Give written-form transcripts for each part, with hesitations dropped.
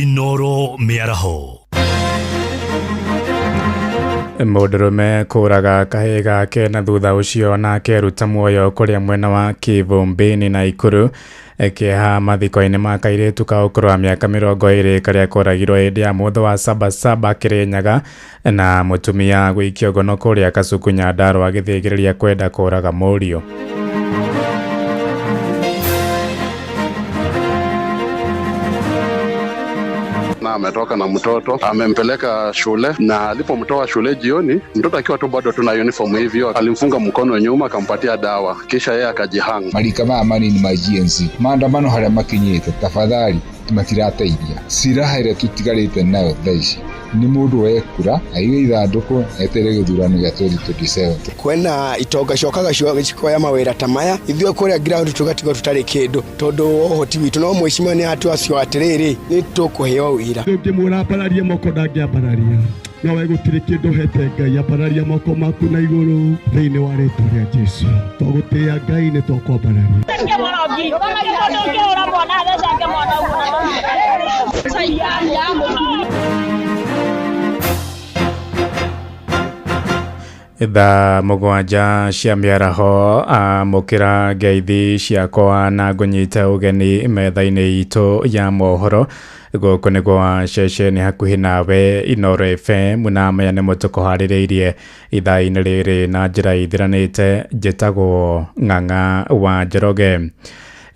Inoro mĩaraho. Mũndũrũme kũraga kahĩĩ gake na thutha ũcio nake eruta muoyo kũrĩa mwena wa Kĩvũmbĩni Naikuru. Kĩeha mathiko-inĩ ma kairĩtu ka ũkũrũ wa mĩaka 20 karĩa koragirwo hĩndĩ ya mũthũ wa Sabasaba Kĩrĩnyaga, na mũtumia gũikio ngono kũrĩa Kasuku Nyandarũa agĩthĩgĩrĩria kwenda kũraga mũriũ. Na ametoka na mtoto amempeleka shule, na alipomtoa shule jioni, mtoto akiwa tu bado tuna uniform hivyo, alimfunga mkono nyuma akampatia dawa, kisha yeye akajihang. Marika maya manini ma GNC maandamano haria makinyite, tafadhali matirateithia. Silaha ĩrĩa tũtigarĩte nayo thaa ici nĩ mũndũ wekura aige ithandũkũ etere gĩthurano gĩa 2027. Kwena itonga ciokaga cikoya mawĩra ta maya, ithuĩ kũrĩa ground tũgatigwo tũtarĩ kĩndũ tondũ ũhoti witũ no mwĩcimio nĩ atu acio atĩrĩrĩ nĩ tũkũheo wĩra. Ndũngĩmwĩra ambararie moko ndangĩambararia, no we gũtirĩ kĩndũ hete Ngai, ambararia moko maku na igũrũ thĩinĩ wa rĩtwa rĩa Jesu. Twagũtĩĩa Ngai nĩ twakwambararia. Thaa 7 cia mĩaraho, amũkĩra ngeithi ciakwa na ngũnyite ũgeni metha-inĩ itũ ya mohoro. Gũkũ nĩ gwa ceceni hakuhĩ nawe Inoro FM, na maya nĩmo tũkũharĩrĩirie ithaa-inĩ rĩrĩ na njĩra ithiranĩte. Njĩtagwo Ng'ang'a wa Njoroge.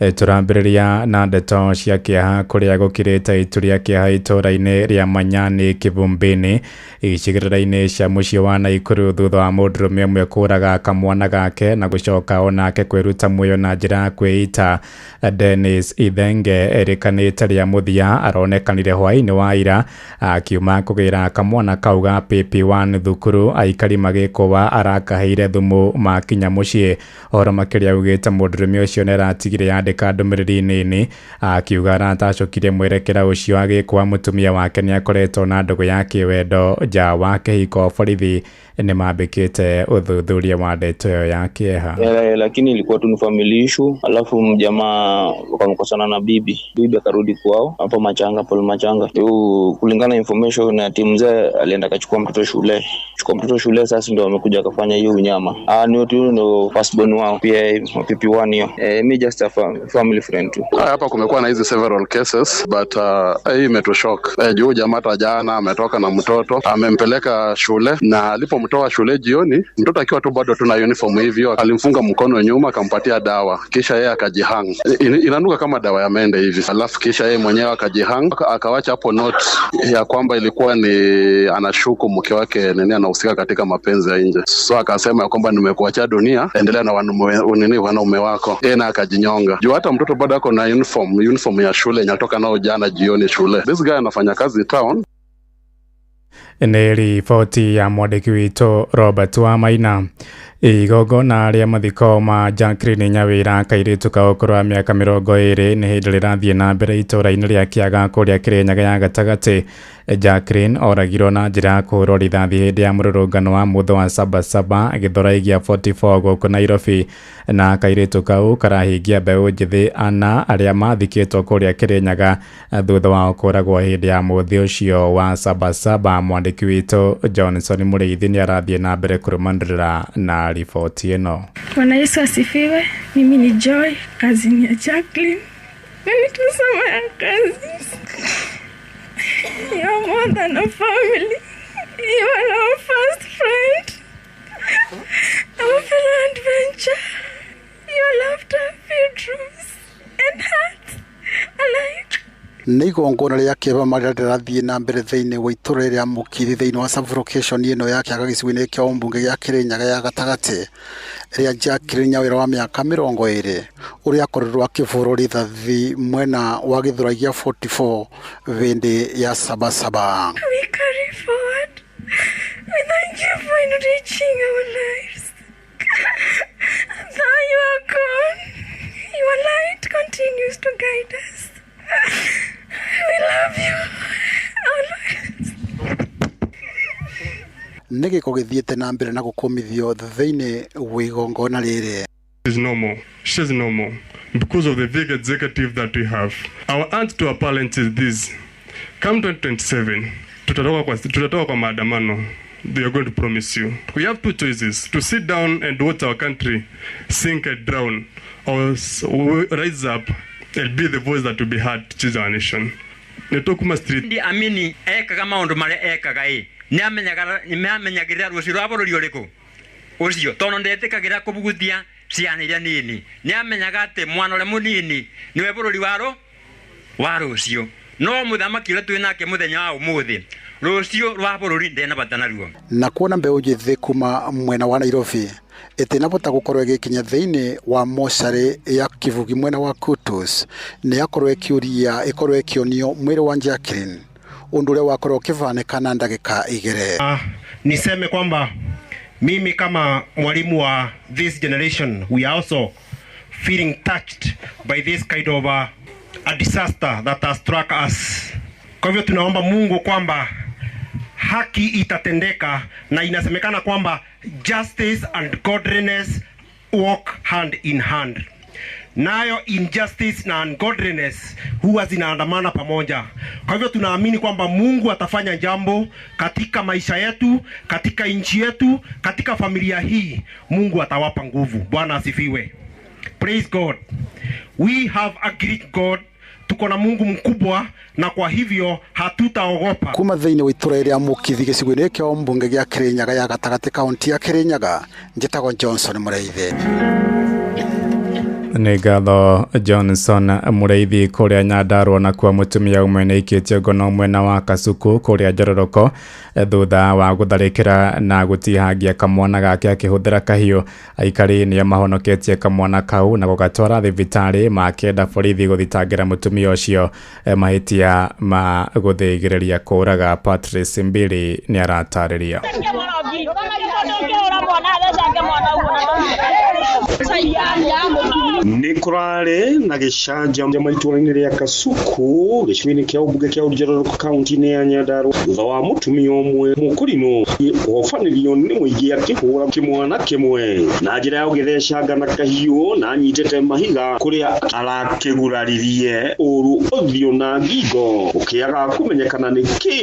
Tũrambĩrĩria na ndeto cia kĩeha kũrĩa gũkirĩte itu rĩa kĩeha itũũra-inĩ rĩa Manyani Kĩvumbĩni icigĩrĩra-inĩ cia mũciĩ wa Naikuru thutha wa mũndũrũme ũmwe kũraga kamwana gake na gũcoka onake kwĩruta muoyo na njĩra ya kwĩita. Dennis Ithenge erĩkanĩte rĩa mũthia aronekanire hwaĩ-inĩ wa ira akiuma kũgĩra kamwana kau ga PP1 thukuru, aikari magĩkũa arakaheire thumu makinya mũciĩ. Ũhoro makĩria augĩte mũndũrũme ũcio nĩaratigire yandĩka ndũmĩrĩri nini akiuga aratacũkire mwerekera ũcio agĩkũa mũtumia wake nĩakoretwo na ndũgũ ya kĩwendo nja wa kĩhiko. Borithi nĩmambĩkĩte ũthuthuria wa ndeto ĩyo ya kĩeha. Lakini ilikuwa tu ni family issue, alafu mjamaa wakamkosana na bibi, bibi akarudi kwao hapo Machanga, Paul Machanga. Kulingana information na timu mzee alienda akachukua mtoto shule, chukua mtoto shule, sasa ndio amekuja akafanya hiyo unyama. Ni tu ndio first born wao pia PP1 hiyo. Mi just a family friend tu. Hapa kumekuwa na hizi several cases but hii imetushock. Juu jamaa hata jana ametoka na mtoto amempeleka shule, na alipomtoa shule jioni, mtoto akiwa tu bado tuna uniform hivyo, alimfunga mkono nyuma akampatia dawa, kisha yeye akajihang. Inanuka kama dawa ya mende hivi, alafu kisha yeye mwenyewe akajihang, akawacha hapo note ya kwamba ilikuwa ni anashuku mke wake nini anahusika katika mapenzi ya nje, so akasema ya kwamba nimekuachia dunia, endelea na wanaume wako. Yeye na akajinyonga. Juu hata mtoto bado ako na uniform ya shule yenye nao jana jioni shule. This guy anafanya kazi town. Nĩ riboti ya mwandĩki witũ Robert Wamaina. Igongona rĩa mathiko ma Jacqueline Nyawĩra kairĩtu ka ũkũrũ wa mĩaka 20 nĩ hĩndĩ rĩrathiĩ na mbere itũũra-inĩ rĩa Kĩaga kũrĩa Kĩrĩnyaga ya gatagatĩ. Jacqueline oragirwo na njĩra ya kũhũrwo rithathi hĩndĩ ya mũrũrũngano wa mũthũ wa Sabasaba Gĩthũrai gĩa 44 gũkũ Nairobi, na kairĩtu kau karahingia mbeũ njĩthĩ ana arĩa mathikĩtwo kũrĩa Kĩrĩnyaga thutha wao kũragwo hĩndĩ ya mũthĩ ũcio wa Sabasaba. Mwandĩki witũ Johnson Mũrĩithi nĩ arathiĩ na mbere kũrũmanĩrĩra na riboti ĩno. Bwana Yesu asifiwe. Mimi ni Joy, cousin ya Jacqueline. Mimi tusema ya cousins. You are more than a family. You are our first friend, our fellow adventure. Your laughter filled rooms and hearts alike. Nĩ igongona rĩa kĩeva marĩa rĩrathiĩ na mbere thĩinĩ wa itũũra rĩa Mũkiri thĩinĩ wa sub-location ĩno ya Kĩaga gĩcigo-inĩ kĩa ũmbunge gĩa Kĩrĩnyaga ya gatagatĩ rĩa Jacqueline Nyawĩra wa mĩaka 20 ũrĩa akorirwo akĩbũrwo rithathi mwena wa Gĩthũrai gĩa 44 hĩndĩ ya Sabasaba. We carry forward. We thank you for enriching our lives. Though you are gone, your light continues to guide us. We love you always. Nĩ gĩko gĩthiĩte na mbere na gũkũmithio thĩinĩ wa igongona rĩrĩ. Is no more. She's no more. Because of the big executive that we have. Our aunt to our parents is this. Come 2027 tutatoka kwa maandamano. They are going to promise you. We have two choices: to sit down and watch our country sink and drown, or rise up and be the voice that will be heard to change our nation. Nĩtũkuma street. Ndi Amini ekaga maundu maria ekaga ĩ nĩamenyagĩrĩra rũciũ rwa bũrũri ũrĩkũ ũcio tondũ ndetĩkagĩra kũbugutia ciana iria nini nĩamenyaga atĩ mwana ũrĩa mũnini nĩwe bũrũri wa rũciũ no mũthamaki ũrĩa twĩ nake mũthenya wa ũmũthĩ rũciũ rwa bũrũri ndena bata naruo. Na kuona mbeũ njĩthĩ kuma mwena wa Nairobi ĩtinabota gũkorwo ĩgĩkinya thĩinĩ wa mocarĩ ya Kivugi mwena wa Kutus nĩ yakorwo ĩkĩũria ĩkorwo ĩkĩonio mwĩrĩ wa Jacqueline ũndũ ũrĩa wakorwo ũkĩvanĩka ndagĩka igĩrĩ. Niseme kwamba mimi kama mwalimu wa this generation, we are also feeling touched by this kind of a disaster that has struck us. Kwa hivyo tunaomba Mungu kwamba haki itatendeka, na inasemekana kwamba justice and godliness walk hand in hand. Nayo injustice na ungodliness huwa zinaandamana pamoja. Kwa hivyo tunaamini kwamba Mungu atafanya jambo katika maisha yetu, katika nchi yetu, katika familia hii. Mungu atawapa nguvu. Bwana asifiwe. Praise God. We have a great God. Tuko na Mungu mkubwa na kwa hivyo hatutaogopa. Kuma thĩinĩ wa itũra rĩa Mũkithi gĩcigo-inĩ kĩa mbunge gĩa Kĩrĩnyaga ya gatagatĩ kaunti ya Kĩrĩnyaga, njĩtagwo Johnson Mũrĩithi. Nĩ ngatho Johnson Mũrĩithi. Kũrĩa Nyandarua nakuo mũtumia ũmwe nĩ aikĩtio ngono mwena wa Kasuku kũrĩa Njororoko thutha wa gũtharĩkĩra na gũtihangia kamwana gake akĩhũthĩra kahiũ. Aikari nĩo mahonoketie kamwana kau na gũgatwara thibitarĩ makĩenda borithi gũthitangĩra mũtumia ũcio mahĩtia ma gũthĩgĩrĩria kũũraga. Patrice Mbili nĩ aratarĩria. Nĩ kũrarĩ na gĩcanjama itũra-inĩ rĩa Kasuku gĩcigo-inĩ kĩa ũmbunge kĩa Njororoko kaunti-inĩ ya Nyandarua thutha wa mũtumia ũmwe mũkũrinũ kũhobanĩrio nĩ mũingĩ akĩhũra kĩmwana kĩmwe na njĩra ya gũgĩthecanga na kahiũ na anyitĩte mahiga kũrĩa arakĩguraririe ũru ũthiũ na ngingo ũkĩaga kũmenyekana nĩ kĩ.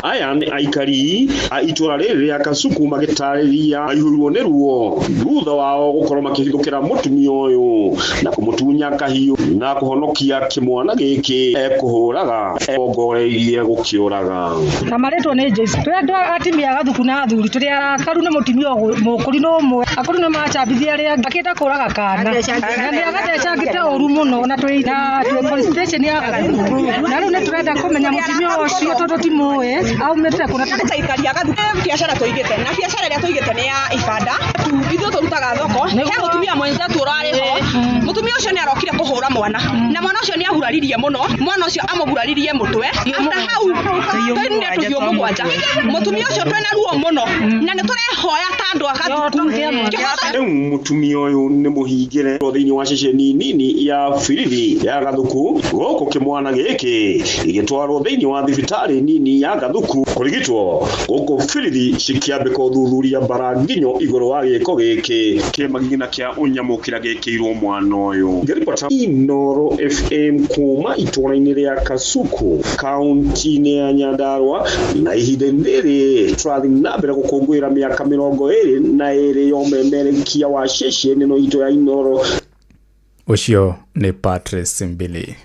Aya nĩ aikari a itũra rĩrĩ rĩa Kasuku magĩtarĩria aihũirwo nĩ ruo thutha wao gũkorwo makĩhithũkĩra mũtumia ũyũ na kũmũtunya kahiũ na kũhonokia kĩmwana gĩkĩ ekũhũraga ongoreirie gũkĩũraga. Na marĩtwo nĩ Joyce. Tũrĩ andũ atumia a Gathuku na athuri tũrĩ arakaru nĩ mũtumia mũkũrinũ ũmwe akũrinũ macambithia arĩa angĩ akĩenda kũraga kana na nĩ agathecangĩte ũru mũno na twĩ police station ya Gathuku na rĩu nĩ tũrenda kũmenya mũtumia ũcio tondũ ti mũĩ aumĩte kũ. Aikari a Gathuku biacara tũigĩte na biacara ĩrĩa tũigĩte nĩ ya ibanda ithuĩ tũrutaga thoko he mũtumia mwenzetu ũrarĩ ho mũtumia ũcio nĩ arokire kũhũra mwana na mwana ũcio nĩ ahuraririe mũno mwana ũcio amũguraririe mũtwe after hau twainire tũhiũ mũgwanja mũtumia ũcio twĩna ruo mũno na nĩ tũrehoya ta andũ a Gathuku. Rĩu mũtumia ũyũ nĩ mũhingĩre thĩinĩ wa ceceni nini ya Birithi ya Gathuku gũkũ kĩmwana gĩkĩ gĩgĩtwarwo thĩinĩ wa thibitarĩ nini ya Gathuku kũrigitwo gũkũ Birithi cikĩambĩka ũthuthuria mbara nginyo igũrũ wa gĩko gĩkĩ kĩmagigina kĩa ũnyamũ kĩrĩa gĩkĩirwo mwana ũyũ. Ngĩribota Inooro FM kuma itũra-inĩ rĩa Kasuku kaunti-inĩ ya Nyandarua na ihinda-inĩ rĩrĩ tũrathiĩ na mbere gũkũngũĩra mĩaka 22 ya ũmemerekia wa ceceni ĩno itũ ya Inooro. Ũcio nĩ Patrice Mbili.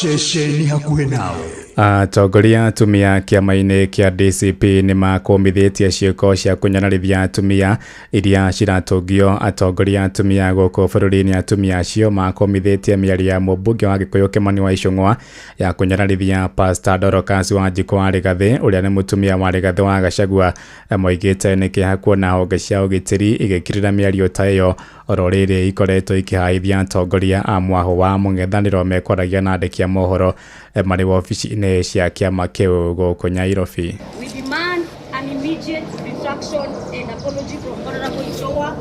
Ceceni hakuhĩ nawe. Atongoria atumia kĩama-inĩ kĩa DCP nĩ makũmithĩtie ciĩko cia kũnyararithia atumia iria ciratũngio atongoria atumia gũkũ bũrũri-inĩ. Atumia acio makũmithĩtie mĩario ya mũmbunge wa Gĩkũyũ Kĩmani wa Icũng'wa ya kũnyararithia Pastor Dorcas Wanjikũ wa Rigathĩ ũrĩa nĩ mũtumia wa Rigathĩ wa Gachagua. Moigĩte nĩ kĩeha kuona honge cia ũgitĩri igĩkirĩra mĩario ta ĩyo oro rĩrĩ ikoretwo ikĩhaithia atongoria a mwahũ wa mũng'ethanĩro mekwaragia na andĩki a mohoro marĩ wabici-inĩ cia kĩama kĩu gũkũ Nairobi. We demand an immediate retraction and apology from Honorable Ichung'wah.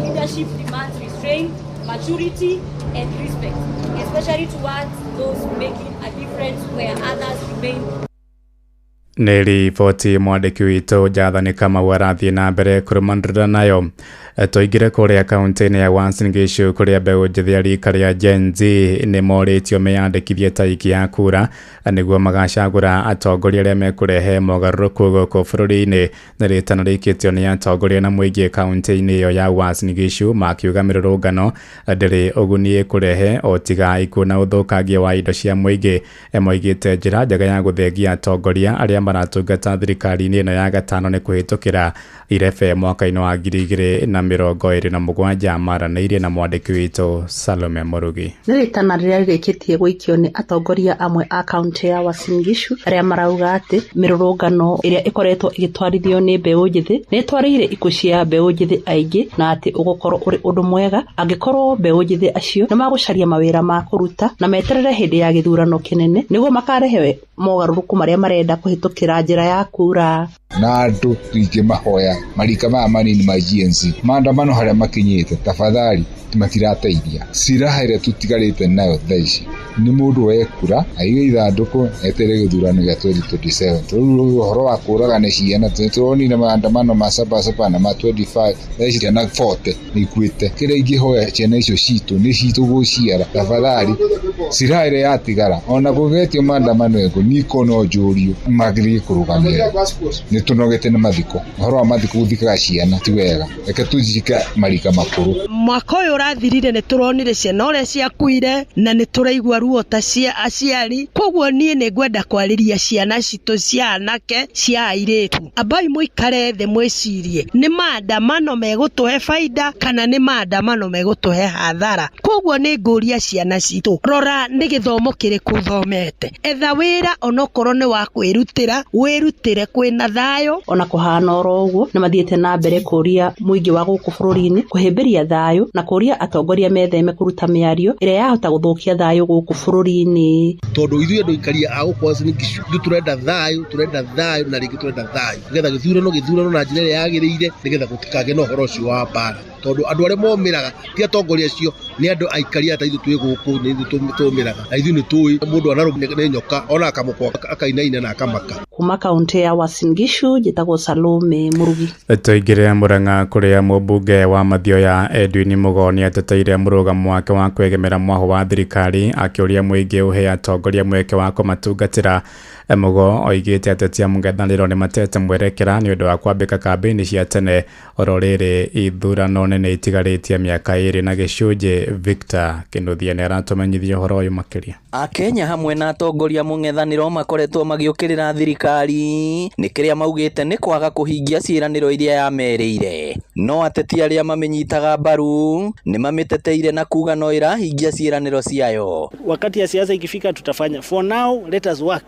Leadership demands restraint, maturity and respect, especially towards those making a difference where others remain. Nĩ riboti mwandĩki witũ Jathani Kamau arathiĩ na mbere kũrũmanĩrĩra nayo. Tũingĩre kũrĩa kaunti-inĩ ya Uasin Gishu kũrĩa mbeũ njĩthĩ a rika rĩa Gen Z nĩ morĩtio meyandĩkithie ta aikia a kura nĩguo magacagũra atongoria arĩa mekũrehe mogarũrũku gũkũ bũrũri-inĩ. Nĩ rĩtana rĩikĩtio nĩ atongoria na mũingĩ kaunti-inĩ ĩyo ya Uasin Gishu makiuga mĩrũrũngano ndĩrĩ ũguni ĩkũrehe o tiga ikuũ na ũthũkangia wa indo cia mũingĩ. Moigĩte njĩra njega ya gũthengia atongoria arĩa maratungata thirikari-inĩ ĩno ya gatano nĩ kũhĩtũkĩra irebe mwaka-inĩ wa 2027. Maranĩirie na mwandĩki witũ Salome Mũrugi. Nĩ rĩtana rĩrĩa rĩrĩkĩtie gũikio nĩ atongoria amwe a kaunti ya Uasin Gishu arĩa marauga atĩ mĩrũrũngano ĩrĩa ĩkoretwo ĩgĩtwarithio nĩ mbeũ njĩthĩ nĩ ĩtwarĩire ikuũ cia mbeũ njĩthĩ aingĩ, na atĩ ũgũkorwo ũrĩ ũndũ mwega angĩkorwo mbeũ njĩthĩ acio nĩ magũcaria mawĩra ma kũruta na meterere hĩndĩ ya gĩthurano kĩnene nĩguo makarehe mogarũrũku marĩa marenda kũhĩtũkĩra njĩra ya kura. Na andũ tũingĩmahoya marika maya manini ma Gen Z maandamano harĩa makinyĩte, tafadhali matirateithia. Silaha ĩrĩa tũtigarĩte nayo thaa ici nĩ mũndũ oe kura aige ithandũkũ eterere gĩthurano gĩa 2027. Rĩu ũhoro wa kũragana ciana tũronire maandamano ma Sabasaba na ma 25, thaa ici ciana 40 nĩ ikuĩte. Kĩrĩa ingĩhoya ciana icio citũ nĩ citũ gũciara, tafadhali silaha ĩrĩa yatigara ona kũgetio maandamano ĩngũ niko no njũrio magĩrĩire kũrũgamĩrĩra. Nĩ tũnogete nĩ mathiko, ũhoro wa mathiko gũthikaga ciana ti wega, reke tũthike marika makũrũ. Mwaka ũyũ ũrathirire nĩ tũronire ciana ũrĩa ciakuire na nĩ tũraigua ruo ta cia aciari. Koguo niĩ nĩ ngwenda kwarĩria ciana citũ cia anake cia airĩtu, ambai mũikare thĩ mwĩcirie nĩ maandamano megũtũhe baida kana nĩ maandamano megũtũhe hathara. Koguo nĩ ngũria ciana citũ, rora nĩ gĩthomo kĩrĩkũ ũthomete, etha wĩra onokorwo nĩ wa kwĩrutĩra, wĩrutĩre kwĩna thayũ. Ona kũhana oro ũguo nĩ mathiĩte na mbere kũria mũingĩ wa gũkũ bũrũri-inĩ kũhĩmbĩria thayũ na kũria atongoria metheme kũruta mĩario ĩrĩa yahota gũthũkia thayũ gũkũ bũrũri-inĩ. Tondũ ithuĩ andũ aikaria a gũkũ Uasin Gishu ithuĩ tũrenda thayũ, tũrenda thayũ na rĩngĩ tũrenda thayũ nĩgetha gĩthurano gĩthurano na njĩra ĩrĩa yagĩrĩire nĩgetha gũtikagĩe na ũhoro ũcio wa mbara. Tondũ andũ arĩa momĩraga ti atongoria acio, nĩ andũ aikaria ta ithuĩ twĩ gũkũ nĩ ithuĩ tũmĩraga, na ithuĩ nĩ tũĩ mũndũ anarũmwo nĩ nyoka ona akamũkwa akainaina na akamaka. Kuma kaunti ya Uasin Gishu njĩtagwo Salome Mũrugi. Tũingĩre Murang'a kũrĩa mũmbunge wa Mathioya Edwin Mugo nĩ ateteire mũrũgamo wake wa kwĩgemera mwahũ wa thirikari akĩũria mũingĩ ũhe atongoria mweke wa kũmatungatĩra. Mugo oigĩte ateti a mũng'ethanĩro nĩ matete mwerekera nĩ ũndũ wa kwambĩka kambĩini cia tene oro rĩrĩ ithurano nene itigarĩtie mĩaka 2 na gĩcunjĩ. Victor Kĩnuthia nĩ aratũmenyithia ũhoro ũyũ makĩria. Akenya hamwe na atongoria mũng'ethanĩro makoretwo magĩũkĩrĩra thirikari nĩ kĩrĩa maugĩte nĩ kwaga kũhingia ciĩranĩro iria yamerĩire, no ateti arĩa mamĩnyitaga mbaru nĩ mamĩteteire na kuga no ĩrahingia ciĩranĩro ciayo. Wakati ya siasa ikifika tutafanya. For now let us work.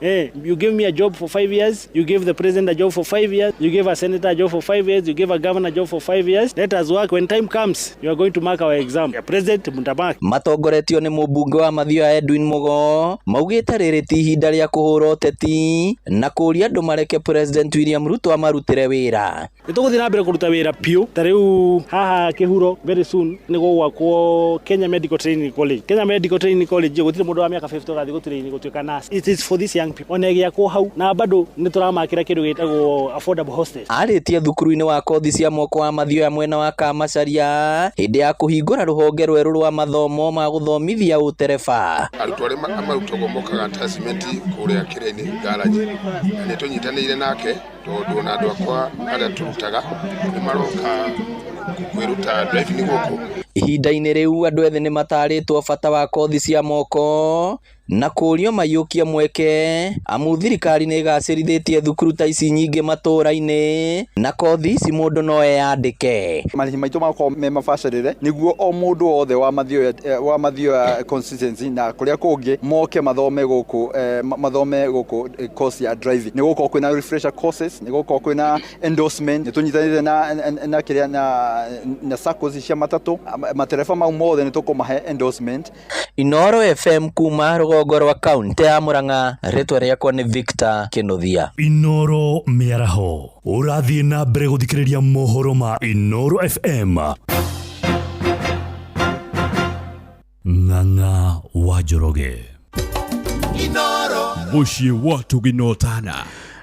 You give me a job for 5 years, you give the president a job for 5 years, you give a senator a job for 5 years, you give a governor a job for 5 years. Let us work. When time comes, you are going to mark our exam. The president mutamark. Matongoretio nĩ mũmbunge wa Mathioya Edwin Mugo maugĩte rĩrĩ ti ihinda rĩa kũhũra ũteti na kũũria andũ mareke President William Ruto amarutĩre wĩra. Nĩ tũgũthiĩ na mbere kũruta wĩra biũ. Ta rĩu haha Kĩhuro very soon nĩ gũgwakwo Kenya Medical Training College. Kenya Medical Training College gũtirĩ mũndũ wa mĩaka 50 ũgathiĩ gũtrain gũtuĩka nurse. It is for these young people. Ona ĩgĩakwo hau na bado nĩ tũramakĩra kĩndũ gĩtagwo affordable hostel. Arĩtie thukuru-inĩ wa kothi cia moko wa Mathioya mwena wa Kamacharia hĩndĩ ya kũhingũra rũhonge rwerũ rwa mathomo ma gũthomithia ũtereba. Arutwo arĩa marutagwo mokaga attachment kũrĩa kĩrĩa-inĩ garage, na nĩ tũnyitanĩire nake tondũ ona andũ akwa arĩa tũrutaga nĩ maroka kwĩruta driving gũkũ. Ihinda-inĩ rĩu andũ ethĩ nĩ matarĩtwo bata wa kothi cia moko na kũũrio maiyũkie mweke amu thirikari nĩ ĩgacĩrithĩtie thukuru ta ici nyingĩ matũũra-inĩ na kothi ici mũndũ no eyandĩke. Marĩhi maitũ makorwo me mabacĩrĩre nĩguo o mũndũ wothe wa Mathioya constituency na kũrĩa kũngĩ moke mathome gũkũ, mathome gũkũ course ya driving. Nĩ gũkorwo kwĩna refresher courses, nĩ gũkorwo kwĩna endorsement, nĩ tũnyitanĩire na kĩrĩa na SACCOs cia matatũ, matereba mau mothe nĩ tũkũmahe endorsement. Inooro FM kuma rũgongo rwa kaunti ya Murang'a, rĩtwa rĩakwa nĩ Victor Kĩnuthia. Inooro mĩaraho ũrathiĩ na mbere gũthikĩrĩria mohoro ma Inooro FM. Ng'ang'a wa Njoroge. Inooro mũciĩ wa Tuginotana.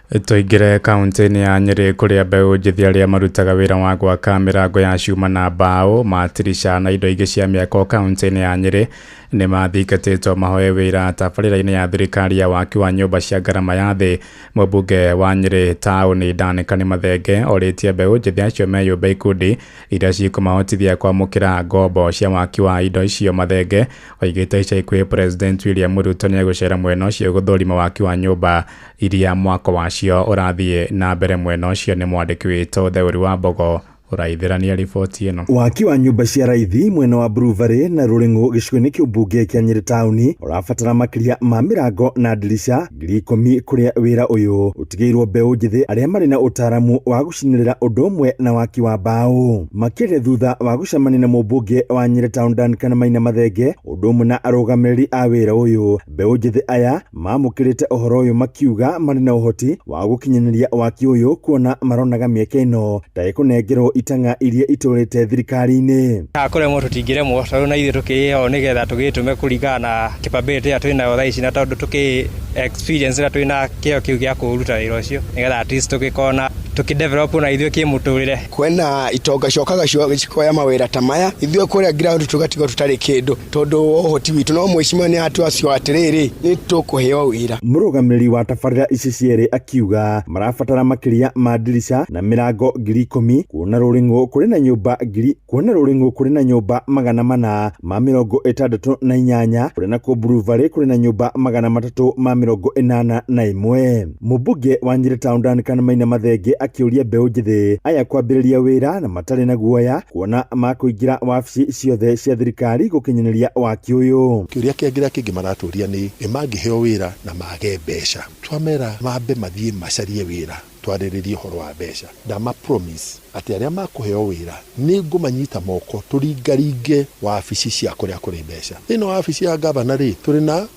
Tũingĩre kaunti-inĩ ya Nyĩrĩ kũrĩa mbeũ njĩthĩ arĩa marutaga wĩra wa gwaka mĩrango ya cuma na mbaũ, matirica na indo ingĩ cia mĩako kaunti-inĩ ya Nyĩrĩ nĩ mathingatĩtwo mahoe wĩra tabarĩra-inĩ ya thirikari ya waki wa nyũmba cia ngarama ya thĩ. Mũmbunge wa Nyĩrĩ taũni Danica Mathenge orĩtie mbeũ njĩthĩ acio meyũmbe ikundi iria cikũmahotithia kwamũkĩra ngombo cia waki wa indo icio. Mathenge oigĩte ica ikuhĩ President William Ruto nĩegũcera mwena ũcio gũthũrima waki wa nyũmba iria mwako wacio ũrathiĩ na mbere mwena ũcio. Nĩ mwandĩki witũ Theuri wa Mbogo ũraithĩrania riboti ĩno. Waki wa nyũmba cia raithi mwena wa Brewery na Rũrĩng'ũ gĩcigo-inĩ kĩa ũmbunge kĩa Nyĩrĩ taũni ũrabatara makĩria ma mĩrango na ndirica 10,000 kũrĩa wĩra ũyũ ũtigĩirwo mbeũ njĩthĩ arĩa marĩ na ũtaaramu wa gũcinĩrĩra ũndũ ũmwe na waki wa mbaũ. Makĩria thutha wa gũcemania na mũmbunge wa Nyĩrĩ taũni Duncan Maina Mathenge ũndũ ũmwe na arũgamĩrĩri a wĩra ũyũ, mbeũ njĩthĩ aya mamũkĩrĩte ũhoro ũyũ makiuga marĩ na ũhoti wa gũkinyanĩria waki ũyũ kuona maronaga mĩeke ĩno ta ĩkũnengerwo itang'a iria itũrĩte thirikari-inĩ. Kũremwo tũtingĩremwo tondũ na ithuĩ tũkĩĩho nĩgetha tũgĩtũme kũringana na capability ĩrĩa twĩnayo thaa ici na tondũ tũkĩ experience na twĩna kĩo kĩu gĩa kũruta wĩra ũcio nĩgetha at least tũgĩkorwo na tũkĩdevelop na ithuĩ kĩmũtũrĩre. Kwĩna itonga ciokaga cikoya mawĩra ta maya, ithuĩ kũrĩa ground tũgatigwo tũtarĩ kĩndũ tondũ ũhoti witũ no mwĩcimio nĩ atu acio atĩrĩrĩ nĩ tũkũheo wĩra. Mũrũgamĩrĩri wa tabarĩra ici cierĩ akiuga marabatara makĩria ma ndirica na mĩrango 10,000 kuona Rũrĩng'ũ kũrĩ na nyũmba ngiri kuona Rũrĩng'ũ kũrĩ na nyũmba 468 kũrĩ na Brewery kũrĩ na nyũmba 381. Mũmbunge wa Nyĩrĩ taũni Duncan Maina Mathenge akĩũria mbeũ njĩthĩ aya kwambĩrĩria wĩra na matarĩ na guoya kuona makũingĩra wabici ciothe cia thirikari gũkinyanĩria waki ũyũ. Kĩũria kĩrĩa kĩngĩ maratũria nĩ mangĩheo wĩra na mage mbeca, twamera mambe mathiĩ macarie wĩra twarĩrĩrie ũhoro wa mbeca. Ndama promise atĩ arĩa makũheo wĩra nĩ ngũmanyita moko tũringaringe wabici cia kũrĩa kũrĩ mbeca. Thĩinĩ wa wabici ya gavana rĩ tũrĩ na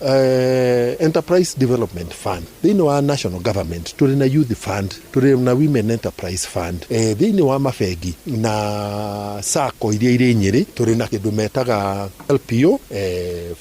Enterprise Development Fund, thĩinĩ wa national government tũrĩ na Youth Fund, tũrĩ na Women Enterprise Fund, thĩinĩ wa mabengi na sacco iria irĩ Nyĩrĩ tũrĩ na kĩndũ metaga LPO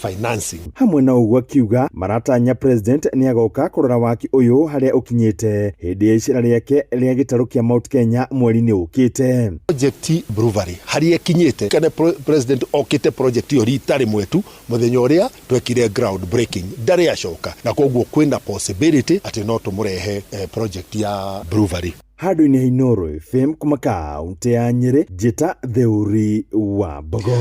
financing. Hamwe na ũguo akiuga maratanya president nĩ agoka kũrora waki ũyũ harĩa ũkinyĩte hĩndĩ ya icera rĩake rĩa gĩtarũ kĩa Mount Kenya mweri-inĩ ũkĩte. Project Brewery harĩa ĩkinyĩte kana president okĩte project ĩyo rita rĩmwe tu mũthenya ũrĩa twekire ground breaking ndarĩ acoka, na koguo kwĩna possibility atĩ no tũmũrehe project ya Brewery. Handũ-inĩ ha Inooro FM kuma kaunti ya Nyĩrĩ, njĩta Theuri wa Mbogo.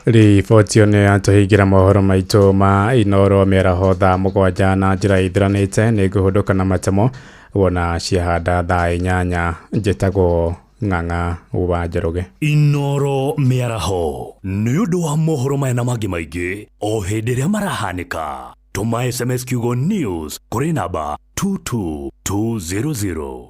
Riboti ĩyo nĩ yatũhingĩra mohoro maitũ ma Inooro mĩaraho thaa 7 na njĩra ithiranĩte. Nĩ ngũhũndũka na matemo wona ciahanda thaa 8. Njĩtagwo Ng'ang'a wa Njoroge. Inooro mĩaraho nĩ ũndũ wa mohoro maya na mangĩ maingĩ o hĩndĩ ĩrĩa marahanĩka. Tũma SMS kiugo news kũrĩ namba 22200.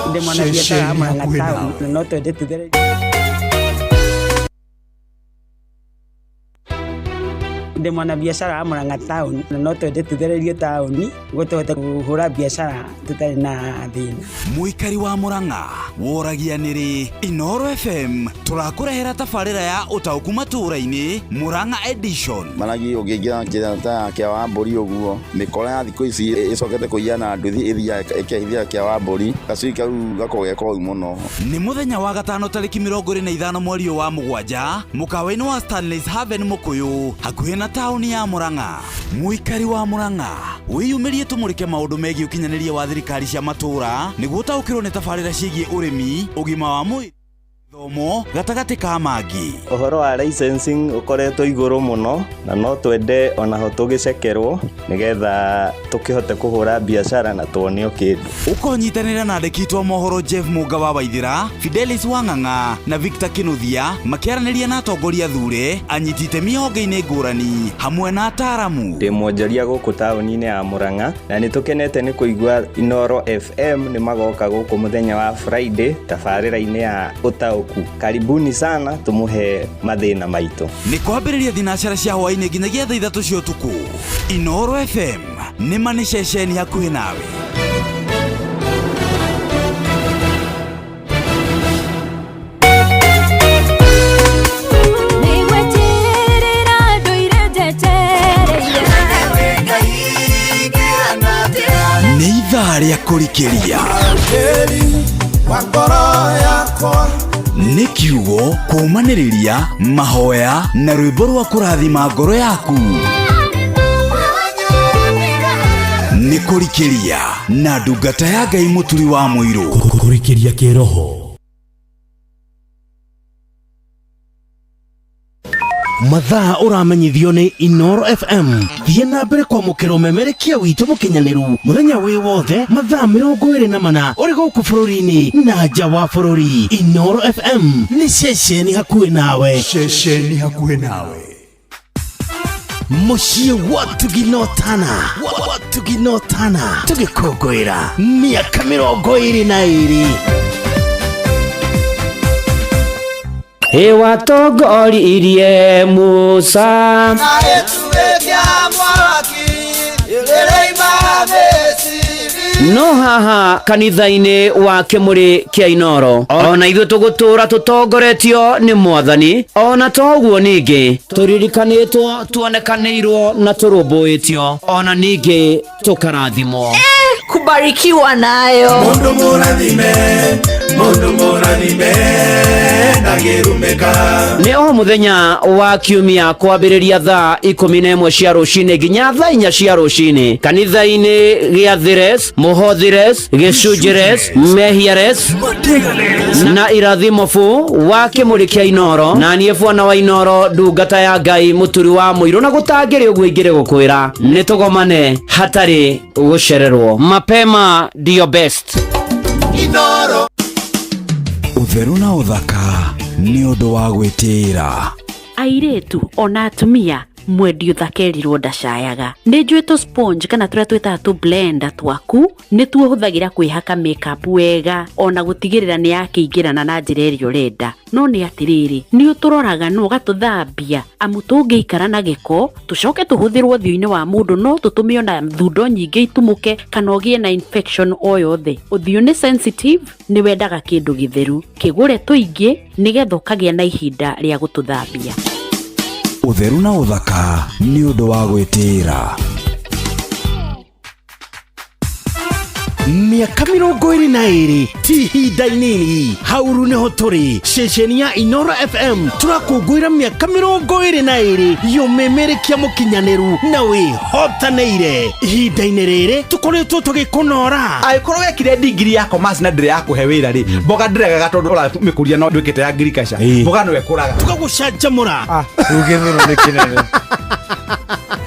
Ndĩ mwanabiacara wa Murang'a taũni na no twende tũthere ndĩ mwanabiacara wa Murang'a taũni na no twende tũthererio taũni nĩguo tũhote kũhũra biacara tũtarĩ na thĩna. Mũikari wa Murang'a woragia nĩrĩ Inooro FM tũrakũrehera tabarĩra ya ũtaũku matũũra-inĩ Murang'a edition. Maragi ũngĩingĩra njĩra ta ya kĩa wa mbũri ũguo mĩkora ya thikũ ici ĩcokete kũiya na nduthi ĩthiaga ĩkeithia kĩa wa mbũri gacui kau gakoragwo ge koru mũno. Nĩ mũthenya wa gatano tarĩki 25 mweri ũyũ wa 7 mũkawa-inĩ wa Stanley's Haven Mũkũyũ hakuhĩ na taũni ya Murang'a. Mũikari wa Murang'a wĩyumĩrie tũmũrĩke maũndũ megiĩ ũkinyanĩria wa thirikari cia matũũra nĩguo ũtaũkĩrwo nĩ tabarĩra ciĩgiĩ ũrĩmi, ũgima wa mwĩrĩ, gĩthomo gatagatĩ ka mangĩ. Ũhoro wa licensing ũkoretwo igũrũ mũno na no twende onaho tũgĩcekerwo nĩgetha tũkĩhote kũhũra biacara na tuonio kĩndũ. Ũkonyitanĩra na andĩki aitũ a mohoro Jeff Mũnga wa Waithĩra, Fidelis Wang'ang'a na Victor Kĩnuthia makĩaranĩria na atongoria thure, anyiti itemi honge-inĩ ngũrani hamwe na ataaramu. Ndĩ mwonjoria gũkũ taũni-inĩ ya Murang'a na nĩ tũkenete nĩ kũigua Inooro FM nĩ magoka gũkũ mũthenya wa Friday tabarĩra-inĩ ya ũtaũku. Karibuni sana tumuhe mathĩna maitũ. Nĩ kwambĩrĩria thinacara cia hwaĩ-inĩ nginyagia thaa 3 cia ũtukũ. Inooro FM nĩ ma nĩ ceceni hakuhĩ nawe. Nĩ ithaa rĩa kũrikĩria. Wa ngoro yakwa. Nĩ kiugo kũũmanĩrĩria, mahoya na rwĩmbo rwa kũrathima ngoro yaku. Nĩ kũrikĩria na ndungata ya Ngai Mũturi wa Mũirũ. Kũrikĩria kĩroho. Mathaa ũramenyithio nĩ Inoro FM. Thiĩ na mbere kwamũkĩra ũmemerekia witũ mũkinyanĩru mũthenya wĩ wothe mathaa 24 ũrĩ gũkũ bũrũri-inĩ na nja wa bũrũri. Inoro FM nĩ ceceni hakuhĩ nawe. Ceceni hakuhĩ nawe. Mũciĩ wa Tuginotana, wa Tuginotana, tũgĩkũngũĩra mĩaka 22. Ĩwatongoririe Musa. Na gĩtugĩ kĩa mwaki rĩrĩima Misiri. No haha kanitha-inĩ wa Kĩmũrĩ kĩa Inoro, ona ithuĩ tũgũtũra tũtongoretio nĩ Mwathani. Ona toguo ningĩ tũririkanĩtwo, tuonekanĩirwo na tũrũmbũĩtio, ona ningĩ tũkarathimwo. Kubarikiwa nayo. Mundu mũrathime, mundu mũrathime, ndangĩrumĩka. Nĩ o mũthenya wa kiumia kwambĩrĩria thaa 11 cia rũcinĩ nginya thaa 4 cia rũcinĩ kanitha-inĩ gĩa Thires, Mũhothires, Gĩcunjĩres, Mehiares na Irathimobu wa Kĩmũrĩ kĩa Inoro. Na niĩ bwana wa Inoro, ndungata ya Ngai Mũturi wa Mũirũ, na gũtangĩrĩ ũguo ingĩrĩ gũkwĩra nĩ tũgomane hatarĩ gũcererwo. Mapema ndio best. Inoro. Ũtheru na ũthaka nĩ ũndũ wa gwĩtĩĩra. Airĩtu ona atumia, mwendi ũthakerirwo ndacayaga. Nĩ njũĩ tũ sponge kana tũrĩa twĩtaga tũ blender twaku nĩtuo ũhũthagĩra kwĩhaka makeup wega, ona gũtigĩrĩra nĩ yakĩingĩrana na njĩra ĩrĩa ũrenda. No nĩ atĩrĩrĩ, nĩ ũtũroraga na ũgatũthambia, amu tũngĩikara na gĩko tũcoke tũhũthĩrwo ũthiũ-inĩ wa mũndũ, no tũtũme ona thundo nyingĩ itumũke kana ũgĩe na infection o yothe. Ũthiũ nĩ sensitive, nĩ wendaga kĩndũ gĩtheru, kĩgũre tũingĩ nĩgetha ũkagĩa na ihinda rĩa gũtũthambia. Ũtheru na ũthaka nĩ ũndũ wa gwĩtĩĩra. Mĩaka 22 ti ihinda inini. Hauru nĩho tũrĩ ceceni ya Inoro FM, tũrakũngũĩra mĩaka 22 yũmĩmĩrĩkia mũkinyanĩru na wĩhotanĩire. Ihinda-inĩ rĩrĩ tũkoretwo tũgĩkũnora. Angĩkorwo wekire ndigiri ya commerce na ndĩrĩ ya kũhe wĩra rĩ, mboga ndĩregaga tondũ ũramĩkũria no ndwĩkĩte ya agriculture, mboga no ĩkũraga. Tũgagũcanjamũra. Rĩu gĩthũnũ nĩ kĩnene.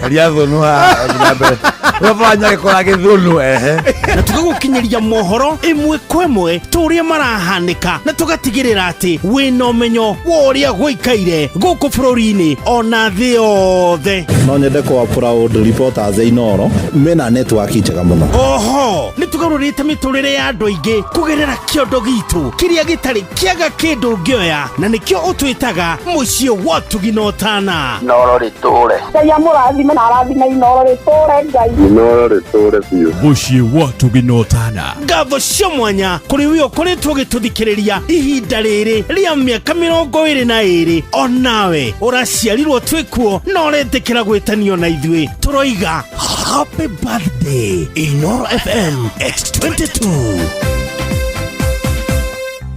Heria thũnũ haha, thiĩ na mbere. Ũrabanya gĩkora gĩthũnũ, ehe. Na tũgagũkinyĩria mohoro ĩmwe kwa ĩmwe tũrĩa marahanĩka, na tũgatigĩrĩra atĩ wĩna ũmenyo wa ũrĩa gũikaire gũkũ bũrũri-inĩ ona thĩ yothe. No nyende kwa proud reporters a Inoro mena network njega mũno. Oho nĩ tũgarũrĩte mĩtũrĩre ya andũ aingĩ kũgerera kĩondo gitũ kĩrĩa gĩtarĩ kĩaga kĩndũ ũngĩoya, na nĩkĩo ũtwĩtaga mũciĩ wa Tuginotana. Inoro rĩtũre. Ngai amũrathime na arathime Inoro rĩtũre Ngai. Inoro rĩtũre biũ. Mũciĩ wa Tuginotana. Ngatho cia mwanya kũrĩ we ũkoretwo ũgĩtũthikĩrĩria ihinda rĩrĩ rĩa mĩaka 22. Onawe ũraciarirwo twĩkuo na ũretĩkĩra gwĩtanio na ithuĩ, tũroiga happy birthday Inoro FM at 22.